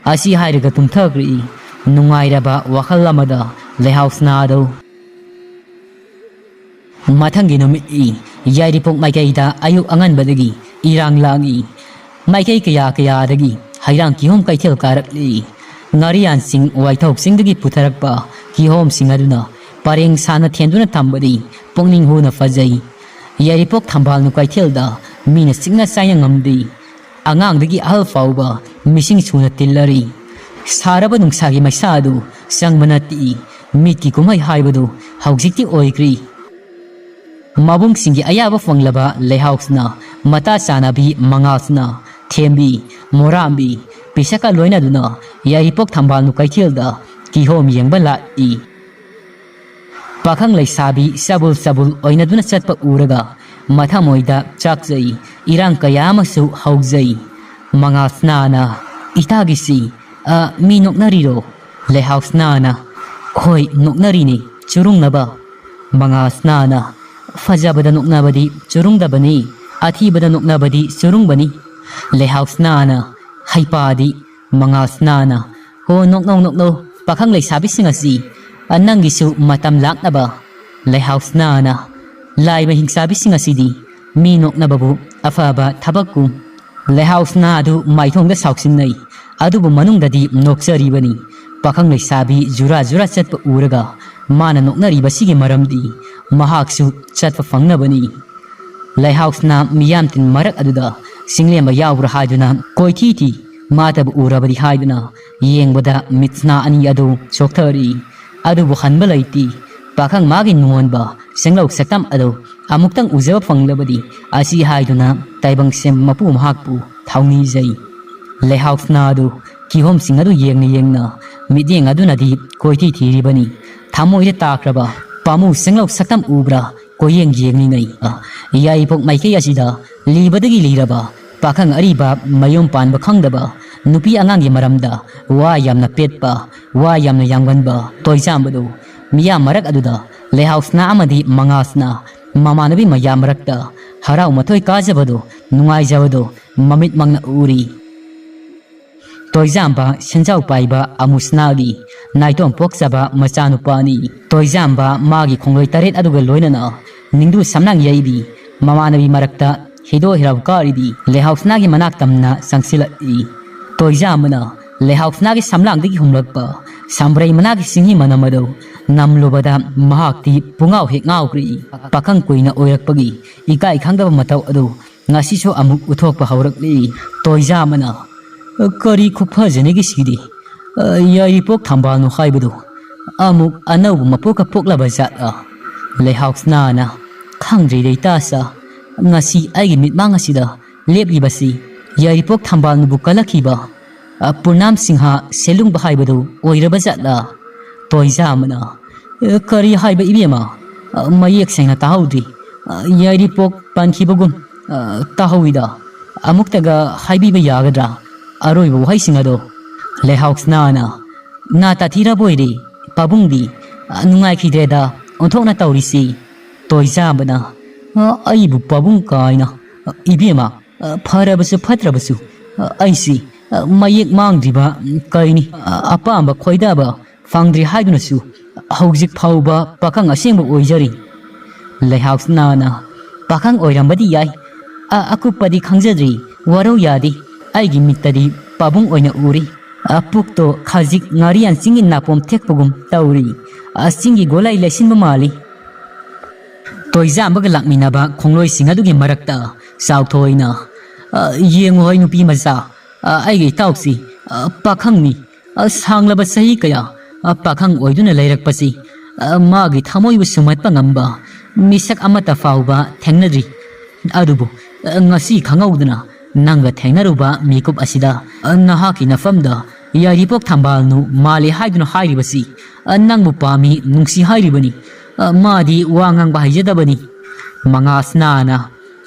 ꯑꯁꯤ ꯍꯥꯏꯔꯒ ꯇꯨꯝꯊꯈ꯭ꯔꯛꯏ꯫ ꯅꯨꯡꯉꯥꯏꯔꯕ ꯋꯥꯈꯜ ꯑꯃꯗ ꯂꯩꯍꯥꯎ ꯁꯅꯥꯗꯧ꯫ ꯃꯊꯪꯒꯤ ꯅꯨꯃꯤꯠ ꯌꯥꯏꯔꯤꯄꯣꯛ ꯃꯥꯏꯀꯩꯗ ꯑꯌꯨꯛ ꯑꯉꯟꯕꯗꯒꯤ ꯏꯔꯥꯡ ꯂꯥꯡꯏ꯫ ꯃꯥꯏꯀꯩ ꯀꯌꯥ ꯀꯌꯥꯗꯒꯤ ꯍꯩꯔꯥꯡ ꯀꯤꯍꯣꯝ ꯀꯩꯊꯦꯜ ꯀꯥꯔꯛꯂꯤ꯫ ꯉꯥꯔꯤꯌꯥꯟꯁꯤꯡ ꯋꯥꯏꯊꯧ ꯆꯤꯡꯗꯒꯤ ꯄꯨꯊꯔꯛꯄ ꯀꯤꯍꯣꯝꯁꯤꯡ ꯑꯗꯨꯅ ꯄꯔꯦꯡ ꯁꯥꯅ ꯊꯦꯟꯗꯨꯅ ꯊꯝꯕꯗꯤ ꯄꯨꯛꯅꯤꯡ ꯍꯨꯅ ꯐꯖꯩ꯫ ꯌꯥꯏꯔꯤꯄꯣꯛ ꯊꯝꯕꯥꯜꯅꯨ ꯀꯩꯊꯦꯜꯗ ꯃꯤꯅ ꯆꯤꯛꯅ ꯆꯥꯏꯅ ꯉꯝꯗꯦ꯫ ꯑꯉꯥꯡꯗꯒꯤ ꯑꯍꯜ ꯐꯥꯎꯕ ꯃꯤꯁꯤꯡ ꯁꯨꯅ ꯇꯤꯜꯂꯔꯤ꯫ ꯁꯥꯔꯕ ꯅꯨꯡꯁꯥꯒꯤ ꯃꯩꯁꯥ ꯑꯗꯨ ꯆꯪꯕ ꯅꯠꯇꯦ꯫ ꯃꯤꯠꯀꯤ ꯀꯨꯝꯍꯩ ꯍꯥꯏꯕꯗꯨ ꯍꯧꯖꯤꯛꯇꯤ ꯑꯣꯏꯈ꯭ꯔꯦ꯫ ꯃꯕꯨꯡꯁꯤꯡꯒꯤ ꯑꯌꯥꯕ ꯐꯪꯂꯕ ꯂꯩꯍꯥꯎꯁꯤꯅ ꯃꯇꯥ ꯆꯥꯅꯕꯤ ꯃꯉꯥꯜꯁꯤꯅ ꯊꯦꯝꯕꯤ, ꯃꯣꯔꯥꯝꯕꯤ, ꯄꯤꯁꯛꯀ ꯂꯣꯏꯅꯗꯨꯅ ꯌꯥꯏꯔꯤꯄꯣꯛ ꯊꯝꯕꯥꯜꯅꯨ ꯀꯩꯊꯦꯜꯗ ꯀꯤꯍꯣꯝ ꯌꯦꯡꯕ ꯂꯥꯛꯏ꯫ ꯄꯥꯈꯪ ꯂꯩꯁꯥꯕꯤ ꯆꯕꯨꯜ ꯆꯕꯨꯜ ꯑꯣꯏꯅꯗꯨꯅ ꯆꯠꯄ ꯎꯔꯒ ꯃꯊꯃꯣꯏꯗ ꯆꯥꯛꯆꯩ, ꯏꯔꯥꯡ ꯀꯌꯥ ꯑꯃꯁꯨ ꯍꯧꯖꯩ꯫ ꯃꯉꯥꯜꯁꯅꯥꯅ, "ꯏꯇꯥꯒꯤꯁꯤ, ꯑ, ꯃꯤ ꯅꯣꯛꯅꯔꯤꯔꯣ?" ꯂꯩꯍꯥꯎꯁꯅꯥꯅ, "ꯍꯣꯏ, ꯅꯣꯛꯅꯔꯤꯅꯤ, ꯆꯨꯔꯨꯡꯅꯕ꯫" ꯃꯉꯥꯜꯁꯅꯥꯅ, "ꯐꯖꯕꯗ ꯅꯣꯛꯅꯕꯗꯤ ꯆꯨꯔꯨꯡꯗꯕꯅꯤ, ꯑꯊꯤꯕꯗ ꯅꯣꯛꯅꯕꯗꯤ ꯆꯨꯔꯨꯡꯕꯅꯤ꯫" ꯂꯩꯍꯥꯎꯁꯅꯥꯅ, "ꯍꯩꯄꯥꯗꯤ!" ꯃꯉꯥꯜꯁꯅꯥꯅ, "ꯍꯣ, ꯅꯣꯛꯅꯧ, ꯅꯣꯛꯅꯧ, ꯄꯥꯈꯪ ꯂꯩꯁꯥꯕꯤꯁꯤꯡ ꯑꯁꯤ, ꯑ, ꯅꯪꯒꯤꯁꯨ ꯃꯇꯝ ꯂꯥꯛꯅꯕ꯫" ꯂꯩꯍꯥꯎꯁꯅꯥꯅ, "ꯂꯥꯏꯕ ꯍꯤꯡꯆꯥꯕꯤꯁꯤꯡ ꯑꯁꯤꯗꯤ ꯃꯤ ꯅꯣꯛꯅꯕꯕꯨ ꯑꯐꯕ ꯊꯕꯛꯀꯨꯝ꯫" ꯂꯩꯍꯥꯎꯁꯅꯥ ꯑꯗꯨ ꯃꯥꯏꯊꯣꯡꯗ ꯁꯥꯎꯁꯤꯟꯅꯩ, ꯑꯗꯨꯕꯨ ꯃꯅꯨꯡꯗꯗꯤ ꯅꯣꯛꯆꯔꯤꯕꯅꯤ꯫ ꯄꯥꯈꯪ ꯂꯩꯁꯥꯕꯤ ꯖꯨꯔꯥ ꯖꯨꯔꯥ ꯆꯠꯄ ꯎꯔꯒ ꯃꯥꯅ ꯅꯣꯛꯅꯔꯤꯕꯁꯤꯒꯤ ꯃꯔꯝꯗꯤ ꯃꯍꯥꯛꯁꯨ ꯆꯠꯄ ꯐꯪꯅꯕꯅꯤ꯫ ꯂꯩꯍꯥꯎꯁꯅꯥ ꯃꯤꯌꯥꯝ ꯇꯤꯟ ꯃꯔꯛ ꯑꯗꯨꯗ ꯆꯤꯡꯂꯦꯝꯕ ꯌꯥꯎꯕ꯭ꯔꯥ ꯍꯥꯏꯗꯨꯅ ꯀꯣꯏꯊꯤ ꯊꯤ, ꯃꯥꯇꯕꯨ ꯎꯔꯕꯗꯤ ꯍꯥꯏꯗꯨꯅ ꯌꯦꯡꯕꯗ ꯃꯤꯠꯁꯅꯥ ꯑꯅꯤ ꯑꯗꯨ ꯆꯣꯛꯊꯔꯤ꯫ ꯑꯗꯨꯕꯨ ꯍꯟꯕ ꯂꯩꯇꯦ꯫ ꯄꯥꯈꯪ ꯃꯥꯒꯤ ꯅꯨꯡꯉꯣꯟꯕ ꯆꯤꯡꯂꯧ ꯁꯛꯇꯝ ꯑꯗꯨ ꯑꯃꯨꯛꯇꯪ ꯎꯖꯕ ꯐꯪꯂꯕꯗꯤ ꯑꯁꯤ ꯍꯥꯏꯗꯨꯅ ꯇꯥꯏꯕꯪꯁꯦꯝ ꯃꯄꯨ ꯃꯍꯥꯛꯄꯨ ꯊꯧꯅꯤꯖꯩ꯫ ꯂꯩꯍꯥꯎꯁꯅꯥ ꯑꯗꯨ ꯀꯤꯍꯣꯝꯁꯤꯡ ꯑꯗꯨ ꯌꯦꯡꯅ ꯌꯦꯡꯅ ꯃꯤꯠꯌꯦꯡ ꯑꯗꯨꯅꯗꯤ ꯀꯣꯏꯊꯤ ꯊꯤꯔꯤꯕꯅꯤ꯫ ꯊꯃꯣꯏꯗ ꯇꯥꯈ꯭ꯔꯕ ꯄꯥꯃꯨ ꯆꯤꯡꯂꯧ ꯁꯛꯇꯝ ꯎꯕ꯭ꯔꯥ? ꯄꯣꯌꯦꯡ ꯌꯦꯡꯂꯤꯉꯩ, ꯌꯥꯏꯔꯤꯄꯣꯛ ꯃꯥꯏꯀꯩ ꯑꯁꯤꯗ ꯂꯤꯕꯗꯒꯤ ꯂꯤꯔꯕ ꯄꯥꯈꯪ ꯑꯔꯤꯕ, ꯃꯌꯨꯝ ꯄꯥꯟꯕ ꯈꯪꯗꯕ ꯅꯨꯄꯤ ꯑꯉꯥꯡꯒꯤ ꯃꯔꯝꯗ ꯋꯥ ꯌꯥꯝꯅ ꯄꯦꯠꯄ, ꯋꯥ ꯌꯥꯝꯅ ꯌꯥꯝꯒꯟꯕ ꯇꯣꯏꯖꯥꯝꯕꯗꯨ ꯃꯤꯌꯥꯝ ꯃꯔꯛ ꯑꯗꯨꯗ ꯂꯩꯍꯥꯎꯁꯅꯥ ꯑꯃꯗꯤ ꯃꯉꯥꯁꯅꯥ ꯃꯃꯥꯟꯅꯕꯤ ꯃꯌꯥꯝ ꯃꯔꯛꯇ ꯍꯔꯥꯎ ꯃꯊꯣꯏ ꯀꯥꯖꯕꯗꯨ, ꯅꯨꯡꯉꯥꯏꯖꯕꯗꯨ ꯃꯃꯤꯠꯃꯛꯅ ꯎꯔꯤ꯫ ꯇꯣꯏꯖꯥꯝꯕ ꯁꯦꯟꯖꯥꯎ ꯄꯥꯏꯕ ꯑꯃꯨꯁꯅꯥꯒꯤ ꯅꯥꯏꯇꯣꯝ ꯄꯣꯛꯆꯕ ꯃꯆꯥꯅꯨꯄꯥꯅꯤ꯫ ꯇꯣꯏꯖꯥꯝꯕ ꯃꯥꯒꯤ ꯈꯣꯡꯂꯣꯏ ꯇꯔꯦꯠ ꯑꯗꯨꯒ ꯂꯣꯏꯅꯅ ꯅꯤꯡꯗꯨ ꯁꯝꯂꯥꯡ ꯌꯩꯔꯤ꯫ ꯃꯃꯥꯟꯅꯕꯤ ꯃꯔꯛꯇ ꯍꯤꯗꯣ ꯍꯤꯔꯥꯎ ꯀꯥꯔꯤꯗꯤ ꯂꯩꯍꯥꯎꯁꯅꯥꯒꯤ ꯃꯅꯥꯛ ꯇꯝꯅ ꯆꯪꯁꯤꯜꯂꯛꯏ꯫ ꯇꯣꯏꯖꯥꯝꯕꯅ ꯂꯩꯍꯥꯎꯁꯅꯥꯒꯤ ꯁꯝꯂꯥꯡꯗꯒꯤ ꯍꯨꯝꯂꯛꯄ ꯁꯝꯕ꯭ꯔꯩ ꯃꯅꯥꯒꯤ ꯁꯤꯡꯍꯤ ꯃꯅꯝ ꯑꯗꯨ ꯅꯝꯂꯨꯕꯗ ꯃꯍꯥꯛꯇꯤ ꯄꯨꯡꯉꯥꯎ ꯍꯦꯛ ꯉꯥꯎꯈ꯭ꯔꯤ꯫ ꯄꯥꯈꯪ ꯀꯨꯏꯅ ꯑꯣꯏꯔꯛꯄꯒꯤ ꯏꯀꯥꯏ ꯈꯪꯗꯕ ꯃꯇꯧ ꯑꯗꯨ ꯉꯁꯤꯁꯨ ꯑꯃꯨꯛ ꯎꯊꯣꯛꯄ ꯍꯧꯔꯛꯂꯤ꯫ ꯇꯣꯏꯖꯥꯝꯕꯅ, "ꯀꯔꯤ ꯈꯨꯐꯖꯅꯤꯒꯦ ꯁꯤꯗꯤ? ꯌꯥꯏꯔꯤꯄꯣꯛ ꯊꯝꯕꯥꯜꯅꯨ ꯍꯥꯏꯕꯗꯨ ꯑꯃꯨꯛ ꯑꯅꯧꯕ ꯃꯄꯣꯛꯀ ꯄꯣꯛꯂꯕ ꯖꯥꯠꯂ?" ꯂꯩꯍꯥꯎꯁꯅꯥꯅ, "ꯈꯪꯗ꯭ꯔꯦ ꯂꯩꯇꯥꯁ, ꯉꯁꯤ ꯑꯩꯒꯤ ꯃꯤꯠꯃꯥꯡ ꯑꯁꯤꯗ ꯂꯦꯞꯂꯤꯕꯁꯤ ꯌꯥꯏꯔꯤꯄꯣꯛ ꯊꯝꯕꯥꯜꯅꯨꯕꯨ ꯀꯜꯂꯛꯈꯤꯕ, ꯑ, ꯄꯨꯔꯅꯥꯝ ꯁꯤꯡꯍ ꯁꯦꯂꯨꯡꯕ ꯍꯥꯏꯕꯗꯨ ꯑꯣꯏꯔꯕ ꯖꯥꯠꯂ?" ꯇꯣꯏꯖꯥꯝꯕꯅ, "ꯑ, ꯀꯔꯤ ꯍꯥꯏꯕ ꯏꯕꯦꯝꯃ? ꯑ, ꯃꯌꯦꯛ ꯁꯦꯡꯅ ꯇꯥꯍꯧꯗ꯭ꯔꯤ꯫ ꯑ, ꯌꯥꯏꯔꯤꯄꯣꯛ ꯄꯟꯈꯤꯕꯒꯨꯝ, ꯑ, ꯇꯥꯍꯧꯏꯗ꯫ ꯑꯃꯨꯛꯇꯒ ꯍꯥꯏꯕꯤꯕ ꯌꯥꯒꯗ꯭ꯔꯥ ꯑꯔꯣꯏꯕ ꯋꯥꯍꯩꯁꯤꯡ ꯑꯗꯣ?" ꯂꯩꯍꯥꯎꯁꯅꯥꯅ, "ꯅꯥ ꯇꯥꯊꯤꯔꯕꯣꯏꯔꯦ ꯄꯥꯕꯨꯡꯗꯤ? ꯑ, ꯅꯨꯡꯉꯥꯏꯈꯤꯗ꯭ꯔꯦꯗ ꯑꯣꯟꯊꯣꯛꯅ ꯇꯧꯔꯤꯁꯤ꯫" ꯇꯣꯏꯖꯥꯝꯕꯅ, "ꯑ, ꯑꯩꯕꯨ ꯄꯥꯕꯨꯡ ꯀꯥꯏꯅ? ꯑ, ꯏꯕꯦꯝꯃ, ꯑ, ꯐꯔꯕꯁꯨ ꯐꯠꯇ꯭ꯔꯕꯁꯨ, ꯑ, ꯑꯩꯁꯤ, ꯑ, ꯃꯌꯦꯛ ꯃꯥꯡꯗ꯭ꯔꯤꯕ, ꯎꯝ, ꯀꯩꯅꯤ, ꯑ, ꯑꯄꯥꯝꯕ ꯈꯣꯏꯗꯥꯕ ꯐꯪꯗ꯭ꯔꯤ ꯍꯥꯏꯗꯨꯅꯁꯨ ꯍꯧꯖꯤꯛ ꯐꯥꯎꯕ ꯄꯥꯈꯪ ꯑꯁꯦꯡꯕ ꯑꯣꯏꯖꯔꯤ꯫" ꯂꯩꯍꯥꯎꯁꯅꯥꯅ, "ꯄꯥꯈꯪ ꯑꯣꯏꯔꯝꯕꯗꯤ ꯌꯥꯏ, ꯑ-, ꯑꯀꯨꯞꯄꯗꯤ ꯈꯪꯖꯗ꯭ꯔꯤ, ꯋꯥꯔꯧ ꯌꯥꯗꯦ꯫ ꯑꯩꯒꯤ ꯃꯤꯠꯇꯗꯤ ꯄꯥꯕꯨꯡ ꯑꯣꯏꯅ ꯎꯔꯤ꯫ ꯑ, ꯄꯨꯛꯇꯣ ꯈꯖꯤꯛ ꯉꯥꯔꯤꯌꯥꯟ ꯆꯤꯡꯒꯤ ꯅꯥꯄꯣꯝ ꯊꯦꯛꯄꯒꯨꯝ ꯇꯧꯔꯤ꯫ ꯑ, ꯆꯤꯡꯒꯤ ꯒꯣꯂꯥꯏ ꯂꯩꯁꯤꯟꯕ ꯃꯥꯜꯂꯤ꯫" ꯇꯣꯏꯖꯥꯝꯕꯒ ꯂꯥꯛꯃꯤꯟꯅꯕ ꯈꯣꯡꯂꯣꯏꯁꯤꯡ ꯑꯗꯨꯒꯤ ꯃꯔꯛꯇ ꯆꯥꯎꯊꯣꯏꯅ, "ꯑ, ꯌꯦꯡꯉꯨ ꯍꯣꯏ ꯅꯨꯄꯤ ꯃꯆꯥ, ꯑ, ꯑꯩꯒꯤ ꯏꯇꯥꯎꯁꯤ, ꯑ, ꯄꯥꯈꯪꯅꯤ꯫ ꯑ, ꯁꯥꯡꯂꯕ ꯆꯍꯤ ꯀꯌꯥ, ꯑ, ꯄꯥꯈꯪ ꯑꯣꯏꯗꯨꯅ ꯂꯩꯔꯛꯄꯁꯤ, ꯑ, ꯃꯥꯒꯤ ꯊꯃꯣꯏꯕꯨ ꯁꯨꯝꯍꯠꯄ ꯉꯝꯕ ꯃꯤꯁꯛ ꯑꯃꯠꯇ ꯐꯥꯎꯕ ꯊꯦꯡꯅꯗ꯭ꯔꯤ꯫ ꯑꯗꯨꯕꯨ, ꯑ, ꯉꯁꯤ ꯈꯪꯍꯧꯗꯅ ꯅꯪꯒ ꯊꯦꯡꯅꯔꯨꯕ ꯃꯤꯀꯨꯞ ꯑꯁꯤꯗ, ꯑ, ꯅꯍꯥꯛꯀꯤ ꯅꯐꯝꯗ ꯌꯥꯏꯔꯤꯄꯣꯛ ꯊꯝꯕꯥꯜꯅꯨ ꯃꯥꯜꯂꯦ ꯍꯥꯏꯗꯨꯅ ꯍꯥꯏꯔꯤꯕꯁꯤ, ꯑ, ꯅꯪꯕꯨ ꯄꯥꯝꯃꯤ, ꯅꯨꯡꯁꯤ ꯍꯥꯏꯔꯤꯕꯅꯤ꯫ "ꯑ, ꯃꯥꯗꯤ ꯋꯥ ꯉꯥꯡꯕ ꯍꯩꯖꯗꯕꯅꯤ"꯫ ꯃꯉꯥꯁꯅꯥꯅ,